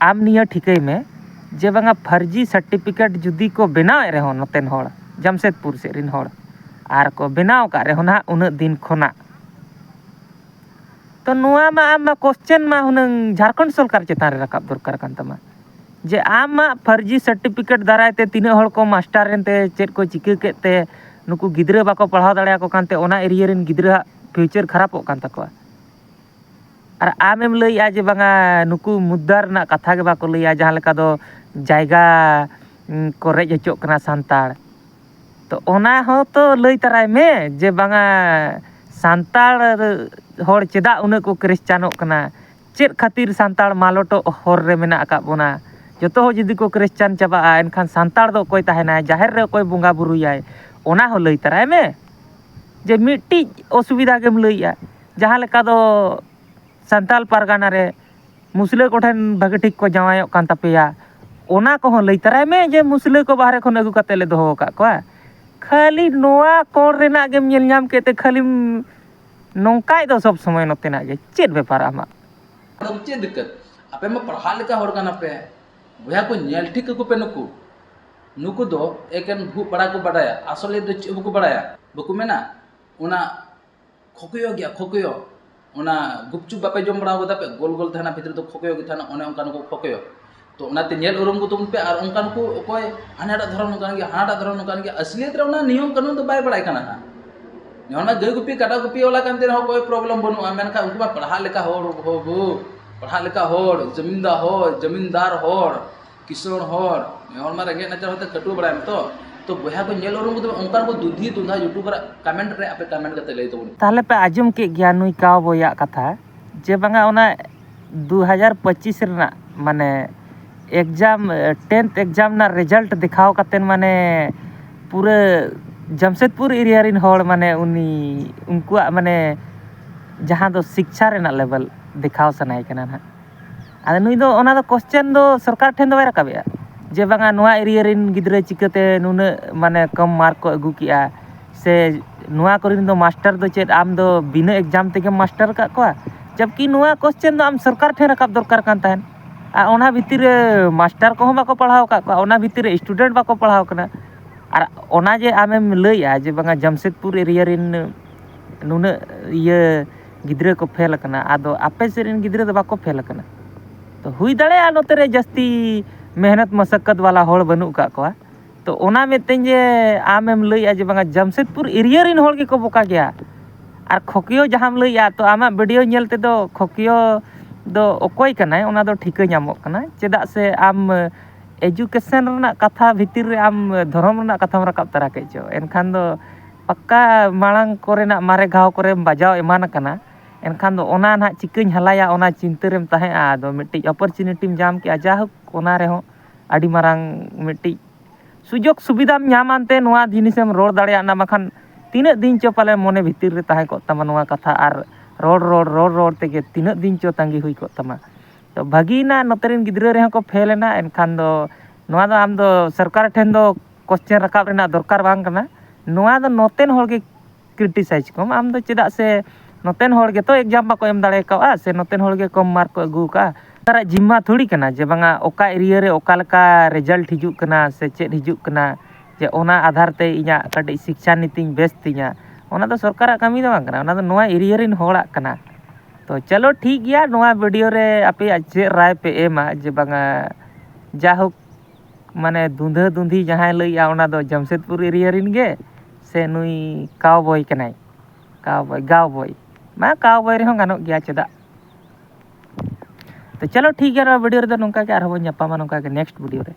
ᱟᱢ ᱱᱤᱭᱟᱹ ᱴᱷᱤᱠᱟᱹᱭ ᱢᱮ ᱡᱮ ᱵᱟᱝᱟ ᱯᱷᱟᱨᱡᱤ ᱥᱟᱨᱴᱤᱯᱷᱤᱠᱮᱴ ᱡᱩᱫᱤ ᱠᱚ ᱵᱮᱱᱟᱣᱮᱫ ᱨᱮᱦᱚᱸ ᱱᱚᱛᱮᱱ ᱦᱚᱲ, ᱡᱟᱢᱥᱮᱫᱽᱯᱩᱨ ᱥᱮᱫ ᱨᱮᱱ ᱦᱚᱲ, ᱟᱨ ᱠᱚ ᱵᱮᱱᱟᱣ ᱟᱠᱟᱫ ᱨᱮᱦᱚᱸ ᱱᱟᱦᱟᱜ ᱩᱱᱟᱹᱜ ᱫᱤᱱ ᱠᱷᱚᱱᱟᱜ, ᱛᱚ ᱱᱚᱣᱟ ᱢᱟ ᱟᱢ ᱢᱟ ᱠᱚᱥᱪᱮᱱ ᱢᱟ ᱦᱩᱱᱟᱹᱝ ᱡᱷᱟᱲᱠᱷᱚᱸᱰ ᱥᱚᱨᱠᱟᱨ ᱪᱮᱛᱟᱱ ᱨᱮ ᱨᱟᱠᱟᱵ ᱫᱚᱨᱠᱟᱨ ᱠᱟᱱ ᱛᱟᱢᱟ, ᱡᱮ ᱟᱢ ᱢᱟ ᱯᱷᱟᱨᱡᱤ ᱥᱟᱨᱴᱤᱯᱷᱤᱠᱮᱴ ᱫᱟᱨᱟᱭ ᱛᱮ ᱛᱤᱱᱟᱹᱜ ᱦᱚᱲ ᱠᱚ ᱢᱟᱥᱴᱟᱨ ᱮᱱᱛᱮ ᱪᱮᱫ ᱠᱚ ᱪᱤᱠᱟᱹ ᱠᱮᱫ ᱛᱮ ᱱᱩᱠᱩ ᱜᱤᱫᱽᱨᱟᱹ ᱵᱟᱠᱚ ᱯᱟᱲᱦᱟᱣ ᱫᱟᱲᱮᱭᱟᱠᱚ ᱠᱟᱱᱛᱮ ᱚᱱᱟ ᱮᱨᱤᱭᱟ ᱨᱮᱱ ᱜᱤᱫᱽᱨᱟᱹᱣᱟᱜ ᱯᱷᱤᱭᱩᱪᱟᱨ ᱠᱷᱟᱨᱟᱯᱚᱜ ᱠᱟᱱ ᱛᱟᱠᱚᱣᱟ᱾ ᱟᱨ ᱟᱢᱮᱢ ᱞᱟᱹᱭᱮᱜᱼᱟ ᱡᱮ ᱵᱟᱝᱟ ᱱᱩᱠᱩ ᱢᱩᱫᱽᱫᱟ ᱨᱮᱱᱟᱜ ᱠᱟᱛᱷᱟ ᱜᱮ ᱵᱟᱠᱚ ᱞᱟᱹᱭᱟ, ᱡᱟᱦᱟᱸ ᱞᱮᱠᱟ ᱫᱚ ᱡᱟᱭᱜᱟ ᱩᱸ, ᱠᱚ ᱨᱮᱡ ᱦᱚᱪᱚᱜ ᱠᱟᱱᱟ ᱥᱟᱱᱛᱟᱲ᱾ ᱛᱚ ᱚᱱᱟ ᱦᱚᱸ ᱛᱚ ᱞᱟᱹᱭ ᱛᱟᱨᱟᱭ ᱢᱮ ᱡᱮ ᱵᱟᱝᱟ ᱥᱟᱱᱛᱟᱲ ᱦᱚᱲ ᱪᱮᱫᱟᱜ ᱩᱱᱟᱹᱜ ᱠᱚ ᱠᱨᱤᱥᱪᱟᱱᱚᱜ ᱠᱟᱱᱟ? ᱪᱮᱫ ᱠᱷᱟᱹᱛᱤᱨ ᱥᱟᱱᱛᱟᱲ ᱢᱟᱞᱚᱴᱚᱜ ᱦᱚᱨ ᱨᱮ ᱢᱮᱱᱟᱜ ᱟᱠᱟᱫ ᱵᱚᱱᱟ? ᱡᱚᱛᱚ ᱦᱚᱲ ᱡᱩᱫᱤ ᱠᱚ ᱠᱨᱤᱥᱪᱟᱱ ᱪᱟᱵᱟᱜᱼᱟ, ᱮᱱᱠᱷᱟᱱ ᱥᱟᱱᱛᱟᱲ ᱫᱚ ᱚᱠᱚᱭ ᱛᱟᱦᱮᱱᱟᱭ? ᱡᱟᱦᱮᱨ ᱨᱮ ᱚᱠᱚᱭ ᱵᱚᱸᱜᱟ ᱵᱩᱨᱩᱭᱟᱭ? ᱚᱱᱟ ᱦᱚᱸ ᱞᱟᱹᱭ ᱛᱟᱨᱟᱭ ᱢᱮ᱾ ᱡᱮ ᱢᱤᱫᱴᱤᱡ ᱚᱥᱩᱵᱤᱫᱷᱟ ᱜᱮᱢ ᱞᱟᱹᱭᱮᱜᱼᱟ, ᱡᱟᱦᱟᱸ ᱞᱮᱠᱟ ᱫᱚ ᱥᱟᱱᱛᱟᱲ ᱯᱟᱨᱜᱟᱱᱟ ᱨᱮ ᱢᱩᱥᱞᱟᱹ ᱠᱚᱴᱷᱮᱱ ᱵᱷᱟᱹᱜᱤ ᱴᱷᱤᱠ ᱠᱚ ᱡᱟᱶᱟᱭᱚᱜ ᱠᱟᱱ ᱛᱟᱯᱮᱭᱟ, ᱚᱱᱟ ᱠᱚᱦᱚᱸ ᱞᱟᱹᱭ ᱛᱟᱨᱟᱭ ᱢᱮ ᱡᱮ ᱢᱩᱥᱞᱟᱹ ᱠᱚ ᱵᱟᱦᱨᱮ ᱠᱷᱚᱱ ᱟᱹᱜᱩ ᱠᱟᱛᱮ ᱞᱮ ᱫᱚᱦᱚ ᱟᱠᱟᱫ ᱠᱚᱣᱟ᱾ ᱠᱷᱟᱹᱞᱤ ᱱᱚᱣᱟ ᱠᱚᱬ ᱨᱮᱱᱟᱜ ᱜᱮᱢ ᱧᱮᱞ ᱧᱟᱢ ᱠᱮᱫ ᱛᱮ ᱠᱷᱟᱹᱞᱤᱢ ᱱᱚᱝᱠᱟᱭ ᱫᱚ ᱥᱚᱵ ᱥᱚᱢᱚᱭ ᱱᱚᱛᱮᱱᱟᱜ ᱜᱮ᱾ ᱪᱮᱫ ᱵᱮᱯᱟᱨ ᱟᱢᱟᱜ? ᱟᱫᱚ ᱪᱮᱫ ᱫᱤᱠᱠᱟᱹᱛ? ᱟᱯᱮ ᱢᱟ ᱯᱟᱲᱦᱟᱜ ᱞᱮᱠᱟ ᱦᱚᱲ ᱠᱟᱱᱟ ᱯᱮ, ᱵᱚᱭᱦᱟ ᱠᱚ ᱧᱮᱞ ᱴᱷᱤᱠ ᱠᱟᱠᱚ ᱯᱮ᱾ ᱱᱩᱠᱩ, ᱱᱩᱠᱩ ᱫᱚ ᱮᱠᱮᱱ ᱵᱷᱩᱜ ᱵᱟᱲᱟ ᱠᱚ ᱵᱟᱰᱟᱭᱟ, ᱟᱥᱚᱞᱮ ᱫᱚ ᱪᱮᱫ ᱦᱚᱸ ᱵᱟᱠᱚ ᱵᱟᱰᱟᱭᱟ᱾ ᱵᱟᱠᱚ ᱢᱮᱱᱟ ᱚᱱᱟ ᱠᱷᱚᱠᱚᱭᱚ ᱜᱮᱭᱟ, ᱠᱷᱚᱠᱚᱭᱚ᱾ ᱚᱱᱟ ᱜᱩᱯᱪᱩᱯ ᱵᱟᱯᱮ ᱡᱚᱢ ᱵᱟᱲᱟ ᱠᱟᱫᱟ ᱯᱮ? ᱜᱳᱞ ᱜᱳᱞ ᱛᱟᱦᱮᱱᱟ, ᱵᱷᱤᱛᱨᱤ ᱫᱚ ᱠᱷᱚᱠᱚᱭᱚ ᱜᱮ ᱛᱟᱦᱮᱱᱟ, ᱚᱱᱮ ᱚᱱᱠᱟᱱ ᱠᱚ ᱠᱷᱚᱠᱚᱭᱚ᱾ ᱛᱚ ᱚᱱᱟᱛᱮ ᱧᱮᱞ ᱩᱨᱩᱢ ᱠᱚ ᱛᱟᱵᱚᱱ ᱯᱮ᱾ ᱟᱨ ᱚᱱᱠᱟᱱ ᱠᱚ ᱚᱠᱚᱭ ᱦᱟᱱᱟᱴᱟᱜ ᱫᱷᱚᱨᱚᱢ ᱱᱚᱝᱠᱟᱱ ᱜᱮᱭᱟ, ᱦᱟᱱᱟᱴᱟᱜ ᱫᱷᱚᱨᱚᱢ ᱱᱚᱝᱠᱟᱱ ᱜᱮᱭᱟ, ᱟᱥᱞᱤᱭᱟᱛ ᱨᱮ ᱚᱱᱟ ᱱᱤᱭᱚᱢ ᱠᱟᱹᱱᱩᱱ ᱫᱚ ᱵᱟᱭ ᱵᱟᱲᱟᱭ ᱠᱟᱱᱟ ᱦᱟᱸᱜ᱾ ᱡᱟᱦᱟᱸ ᱚᱱᱟ ᱜᱟᱹᱭ ᱜᱩᱯᱤ ᱠᱟᱰᱟ ᱜᱩᱯᱤ ᱚᱞᱟ ᱠᱟᱱ ᱛᱮ ᱨᱮᱦᱚᱸ ᱠᱳᱭ ᱯᱨᱚᱵᱞᱮᱢ ᱵᱟᱹᱱᱩᱜᱼᱟ, ᱢᱮᱱᱠᱷᱟᱱ ᱩᱱᱠᱩ ᱢᱟ ᱯᱟᱲᱦᱟᱜ ᱞᱮᱠᱟ ᱦᱚᱲ, ᱦᱚᱲ, ᱯᱟᱲᱦᱟᱜ ᱞᱮᱠᱟ ᱦᱚᱲ, ᱡᱚᱢᱤᱱᱫᱟᱨ ᱦᱚᱲ, ᱡᱚᱢᱤᱱᱫᱟᱨ ᱦᱚᱲ, ᱠᱤᱥᱟᱹᱬ ᱦᱚᱲ, ᱱᱮ ᱦᱚᱲ ᱢᱟ ᱨᱮᱸᱜᱮᱡ ᱱᱟᱪᱟᱨ ᱦᱚᱲᱛᱮ ᱠᱷᱟᱹᱴᱩᱣᱟᱹ ᱵᱟᱲᱟᱭᱟᱢ ᱛᱚ᱾ ᱛᱚ ᱵᱚᱭᱦᱟ ᱠᱚ ᱧᱮᱞ ᱩᱨᱩᱢ ᱠᱚᱫᱚ ᱚᱱᱠᱟᱱ ᱠᱚ ᱫᱩᱫᱷᱤ ᱫᱩᱸᱫᱷᱟ ᱭᱩᱴᱩᱵᱟᱨᱟᱜ ᱠᱚᱢᱮᱱᱴ ᱨᱮ ᱟᱯᱮ ᱠᱚᱢᱮᱱᱴ ᱠᱟᱛᱮ ᱞᱟᱹᱭ ᱛᱟᱵᱚᱱ ᱯᱮ᱾ ᱛᱟᱦᱞᱮ ᱯᱮ ᱟᱸᱡᱚᱢ ᱠᱮᱫ ᱜᱮᱭᱟ ᱱᱩᱭ ᱠᱟᱣᱵᱚᱭᱟᱜ ᱠᱟᱛᱷᱟ, ᱡᱮ ᱵᱟᱝᱟ ᱚᱱᱟ ᱫᱩ ᱦᱟᱡᱟᱨ ᱯᱚᱸᱪᱤᱥ ᱨᱮᱱᱟᱜ ᱢᱟᱱᱮ ᱮᱠᱡᱟᱢ, ᱴᱮᱱᱛᱷ ᱮᱠᱡᱟᱢ ᱨᱮᱱᱟᱜ ᱨᱮᱡᱟᱞᱴ ᱫᱮᱠᱷᱟᱣ ᱠᱟᱛᱮ ᱢᱟᱱᱮ ᱯᱩᱨᱟᱹ ᱡᱟᱢᱥᱮᱫᱽᱯᱩᱨ ᱮᱨᱤᱭᱟ ᱨᱮᱱ ᱦᱚᱲ ᱢᱟᱱᱮ ᱩᱱᱤ, ᱩᱱᱠᱩᱣᱟᱜ ᱢᱟᱱᱮ ᱡᱟᱦᱟᱸ ᱫᱚ ᱥᱤᱠᱪᱷᱟ ᱨᱮᱱᱟᱜ ᱞᱮᱵᱮᱞ ᱫᱮᱠᱷᱟᱣ ᱥᱟᱱᱟᱭᱮ ᱠᱟᱱᱟ ᱱᱟᱦᱟᱜ᱾ ᱟᱫᱚ ᱱᱩᱭ ᱫᱚ ᱚᱱᱟ ᱫᱚ ᱠᱚᱥᱪᱮᱱ ᱫᱚ ᱥᱚᱨᱠᱟᱨ ᱴᱷᱮᱱ ᱫᱚ ᱵᱟᱭ ᱨᱟᱠᱟᱵᱮᱜᱼᱟ ᱡᱮ ᱵᱟᱝᱟ ᱱᱚᱣᱟ ᱮᱨᱤᱭᱟ ᱨᱮᱱ ᱜᱤᱫᱽᱨᱟᱹ ᱪᱤᱠᱟᱹᱛᱮ ᱱᱩᱱᱟᱹᱜ ᱢᱟᱱᱮ ᱠᱚᱢ ᱢᱟᱨᱠ ᱠᱚ ᱟᱹᱜᱩ ᱠᱮᱜᱼᱟ, ᱥᱮ ᱱᱚᱣᱟ ᱠᱚᱨᱮᱱ ᱫᱚ ᱢᱟᱥᱴᱟᱨ ᱫᱚ ᱪᱮᱫ ᱟᱢ ᱫᱚ ᱵᱤᱱᱟᱹ ᱮᱠᱡᱟᱢ ᱛᱮᱜᱮᱢ ᱢᱟᱥᱴᱟᱨ ᱟᱠᱟᱫ ᱠᱚᱣᱟ? ᱡᱚᱵᱠᱤ ᱱᱚᱣᱟ ᱠᱚᱥᱪᱮᱱ ᱫᱚ ᱟᱢ ᱥᱚᱨᱠᱟᱨ ᱴᱷᱮᱱ ᱨᱟᱠᱟᱵ ᱫᱚᱨᱠᱟᱨ ᱠᱟᱱ ᱛᱟᱦᱮᱸᱫ᱾ ᱟᱨ ᱚᱱᱟ ᱵᱷᱤᱛᱤᱨ ᱨᱮ ᱢᱟᱥᱴᱟᱨ ᱠᱚᱦᱚᱸ ᱵᱟᱠᱚ ᱯᱟᱲᱦᱟᱣ ᱟᱠᱟᱫ ᱠᱚᱣᱟ, ᱚᱱᱟ ᱵᱷᱤᱛᱤᱨ ᱨᱮ ᱥᱴᱩᱰᱮᱱᱴ ᱵᱟᱠᱚ ᱯᱟᱲᱦᱟᱣ ᱠᱟᱱᱟ᱾ ᱟᱨ ᱚᱱᱟ ᱡᱮ ᱟᱢᱮᱢ ᱞᱟᱹᱭᱮᱜᱼᱟ ᱡᱮ ᱵᱟᱝᱟ ᱡᱟᱢᱥᱮᱫᱽᱯᱩᱨ ᱮᱨᱤᱭᱟ ᱨᱮᱱ ᱱᱩᱱᱟᱹᱜ ᱤᱭᱟᱹ ᱜᱤᱫᱽᱨᱟᱹ ᱠᱚ ᱯᱷᱮᱞ ᱟᱠᱟᱱᱟ, ᱟᱫᱚ ᱟᱯᱮ ᱥᱮᱫ ᱨᱮᱱ ᱜᱤᱫᱽᱨᱟᱹ ᱫᱚ ᱵᱟᱠᱚ ᱯᱷᱮᱞ ᱟᱠᱟᱱᱟ᱾ ᱛᱚ ᱦᱩᱭ ᱫᱟᱲᱮᱭᱟᱜᱼᱟ ᱱᱚᱛᱮ ᱨᱮ ᱡᱟᱹᱥᱛᱤ ᱢᱮᱦᱱᱚᱛ ᱢᱟᱥᱟᱠᱠᱟᱛ ᱵᱟᱞᱟ ᱦᱚᱲ ᱵᱟᱹᱱᱩᱜ ᱟᱠᱟᱫ ᱠᱚᱣᱟ᱾ ᱛᱚ ᱚᱱᱟ ᱢᱤᱫᱴᱮᱱ ᱡᱮ ᱟᱢᱮᱢ ᱞᱟᱹᱭᱮᱜᱼᱟ ᱡᱮ ᱵᱟᱝᱟ ᱡᱟᱢᱥᱮᱫᱽᱯᱩᱨ ᱮᱨᱤᱭᱟ ᱨᱮᱱ ᱦᱚᱲ ᱜᱮᱠᱚ ᱵᱚᱠᱟ ᱜᱮᱭᱟ, ᱟᱨ ᱠᱷᱚᱠᱤᱭᱚ ᱡᱟᱦᱟᱸᱢ ᱞᱟᱹᱭᱮᱜᱼᱟ, ᱛᱚ ᱟᱢᱟᱜ ᱵᱷᱤᱰᱤᱭᱳ ᱧᱮᱞ ᱛᱮᱫᱚ ᱠᱷᱚᱠᱤᱭᱚ ᱫᱚ ᱚᱠᱚᱭ ᱠᱟᱱᱟᱭ ᱚᱱᱟ ᱫᱚ ᱴᱷᱤᱠᱟᱹ ᱧᱟᱢᱚᱜ ᱠᱟᱱᱟ, ᱪᱮᱫᱟᱜ ᱥᱮ ᱟᱢ ᱮᱡᱩᱠᱮᱥᱚᱱ ᱨᱮᱱᱟᱜ ᱠᱟᱛᱷᱟ ᱵᱷᱤᱛᱤᱨ ᱨᱮ ᱟᱢ ᱫᱷᱚᱨᱚᱢ ᱨᱮᱱᱟᱜ ᱠᱟᱛᱷᱟᱢ ᱨᱟᱠᱟᱵ ᱛᱚᱨᱟ ᱠᱮᱫ ᱪᱚ, ᱮᱱᱠᱷᱟᱱ ᱫᱚ ᱯᱟᱠᱠᱟ ᱢᱟᱲᱟᱝ ᱠᱚᱨᱮᱱᱟᱜ ᱢᱟᱨᱮ ᱜᱷᱟᱣ ᱠᱚᱨᱮᱢ ᱵᱟᱡᱟᱣ ᱮᱢᱟᱱ ᱟᱠᱟᱱᱟ᱾ ᱮᱱᱠᱷᱟᱱ ᱫᱚ ᱚᱱᱟ ᱱᱟᱦᱟᱜ ᱪᱤᱠᱟᱹᱧ ᱦᱟᱞᱟᱭᱟ, ᱚᱱᱟ ᱪᱤᱱᱛᱟᱹ ᱨᱮᱢ ᱛᱟᱦᱮᱸᱜᱼᱟ᱾ ᱟᱫᱚ ᱢᱤᱫᱴᱤᱡ ᱚᱯᱚᱨᱪᱩᱱᱤᱴᱤᱢ ᱧᱟᱢ ᱠᱮᱜᱼᱟ, ᱡᱟᱭᱦᱳᱠ ᱚᱱᱟ ᱨᱮᱦᱚᱸ ᱟᱹᱰᱤ ᱢᱟᱨᱟᱝ ᱢᱤᱫᱴᱤᱡ ᱥᱩᱡᱳᱜᱽ ᱥᱩᱵᱤᱫᱷᱟᱢ ᱧᱟᱢ ᱟᱱᱛᱮ ᱱᱚᱣᱟ ᱡᱤᱱᱤᱥᱮᱢ ᱨᱚᱲ ᱫᱟᱲᱮᱭᱟᱜᱼᱟ᱾ ᱵᱟᱠᱷᱟᱱ ᱛᱤᱱᱟᱹᱜ ᱫᱤᱱ ᱪᱚ ᱯᱟᱞᱮ ᱢᱚᱱᱮ ᱵᱷᱤᱛᱤᱨ ᱨᱮ ᱛᱟᱦᱮᱸ ᱠᱚᱜ ᱛᱟᱢᱟ ᱱᱚᱣᱟ ᱠᱟᱛᱷᱟ, ᱟᱨ ᱨᱚᱲ ᱨᱚᱲ ᱨᱚᱲ ᱨᱚᱲ ᱛᱮᱜᱮ ᱛᱤᱱᱟᱹᱜ ᱫᱤᱱ ᱪᱚ ᱛᱟᱺᱜᱤ ᱦᱩᱭ ᱠᱚᱜ ᱛᱟᱢᱟ᱾ ᱛᱚ ᱵᱷᱟᱹᱜᱤᱭᱮᱱᱟ, ᱱᱚᱛᱮ ᱨᱮᱱ ᱜᱤᱫᱽᱨᱟᱹ ᱨᱮᱦᱚᱸ ᱠᱚ ᱯᱷᱮᱞ ᱮᱱᱟ᱾ ᱮᱱᱠᱷᱟᱱ ᱫᱚ ᱱᱚᱣᱟ ᱫᱚ ᱟᱢ ᱫᱚ ᱥᱚᱨᱠᱟᱨ ᱴᱷᱮᱱ ᱫᱚ ᱠᱚᱥᱪᱮᱱ ᱨᱟᱠᱟᱵ ᱨᱮᱱᱟᱜ ᱫᱚᱨᱠᱟᱨ ᱵᱟᱝ ᱠᱟᱱᱟ᱾ ᱱᱚᱣᱟ ᱫᱚ ᱱᱚᱛᱮᱱ ᱦᱚᱲ ᱜᱮ ᱠᱨᱤᱴᱤᱥᱟᱭᱤᱡᱽ ᱠᱚᱢ ᱟᱢ ᱫᱚ, ᱪᱮᱫᱟᱜ ᱥᱮ ᱱᱚᱛᱮᱱ ᱦᱚᱲ ᱜᱮᱛᱚ ᱮᱠᱡᱟᱢ ᱵᱟᱠᱚ ᱮᱢ ᱫᱟᱲᱮ ᱠᱟᱣᱟ ᱥᱮ ᱱᱚᱛᱮᱱ ᱦᱚᱲ ᱜᱮ ᱠᱚᱢ ᱢᱟᱨᱠ ᱠᱚ ᱟᱹᱜᱩ ᱠᱟᱜᱼᱟ᱾ ᱥᱚᱨᱠᱟᱨᱟᱜ ᱡᱤᱢᱢᱟ ᱛᱷᱩᱲᱤ ᱠᱟᱱᱟ ᱡᱮ ᱵᱟᱝᱟ ᱚᱠᱟ ᱮᱨᱤᱭᱟ ᱨᱮ ᱚᱠᱟ ᱞᱮᱠᱟ ᱨᱮᱡᱟᱞᱴ ᱦᱤᱡᱩᱜ ᱠᱟᱱᱟ ᱥᱮ ᱪᱮᱫ ᱦᱤᱡᱩᱜ ᱠᱟᱱᱟ, ᱡᱮ ᱚᱱᱟ ᱟᱫᱷᱟᱨ ᱛᱮ ᱤᱧᱟᱹᱜ ᱠᱟᱹᱴᱤᱡ ᱥᱤᱠᱪᱷᱟ ᱱᱤᱛᱤᱧ ᱵᱮᱥ ᱛᱤᱧᱟ᱾ ᱚᱱᱟ ᱫᱚ ᱥᱚᱨᱠᱟᱨᱟᱜ ᱠᱟᱹᱢᱤ ᱫᱚ ᱵᱟᱝ ᱠᱟᱱᱟ, ᱚᱱᱟ ᱫᱚ ᱱᱚᱣᱟ ᱮᱨᱤᱭᱟ ᱨᱮᱱ ᱦᱚᱲᱟᱜ ᱠᱟᱱᱟ᱾ ᱛᱚ ᱪᱚᱞᱚ ᱴᱷᱤᱠ ᱜᱮᱭᱟ, ᱱᱚᱣᱟ ᱵᱷᱤᱰᱤᱭᱳ ᱨᱮ ᱟᱯᱮᱭᱟᱜ ᱪᱮᱫ ᱨᱟᱭ ᱯᱮ ᱮᱢᱟ ᱡᱮ ᱵᱟᱝᱟ ᱡᱟᱭᱦᱳᱠ ᱢᱟᱱᱮ ᱫᱩᱸᱫᱷᱟᱹ ᱫᱩᱸᱫᱷᱤ ᱡᱟᱦᱟᱸᱭ ᱞᱟᱹᱭᱮᱜᱼᱟ ᱚᱱᱟ ᱫᱚ ᱡᱟᱢᱥᱮᱫᱽᱯᱩᱨ ᱮᱨᱤᱭᱟ ᱨᱮᱱ ᱜᱮ ᱥᱮ ᱱᱩᱭ ᱠᱟᱣᱵᱚᱭ ᱠᱟᱱᱟᱭ? ᱠᱟᱣᱵᱚᱭ, ᱜᱟᱣᱵᱚᱭ, ᱢᱟ ᱠᱟᱣᱵᱚᱭ ᱨᱮᱦᱚᱸ ᱜᱟᱱᱚᱜ ᱜᱮᱭᱟ, ᱪᱮᱫᱟᱜ? ᱛᱚ ᱪᱚᱞᱚ ᱴᱷᱤᱠ ᱜᱮᱭᱟ, ᱱᱚᱣᱟ ᱵᱷᱤᱰᱤᱭᱳ ᱨᱮᱫᱚ ᱱᱚᱝᱠᱟ ᱜᱮ, ᱟᱨᱦᱚᱸ ᱵᱚᱱ ᱧᱟᱯᱟᱢᱟ ᱱᱚᱝᱠᱟ ᱜᱮ ᱱᱮᱠᱥᱴ ᱵᱷᱤᱰᱤᱭᱳ ᱨᱮ᱾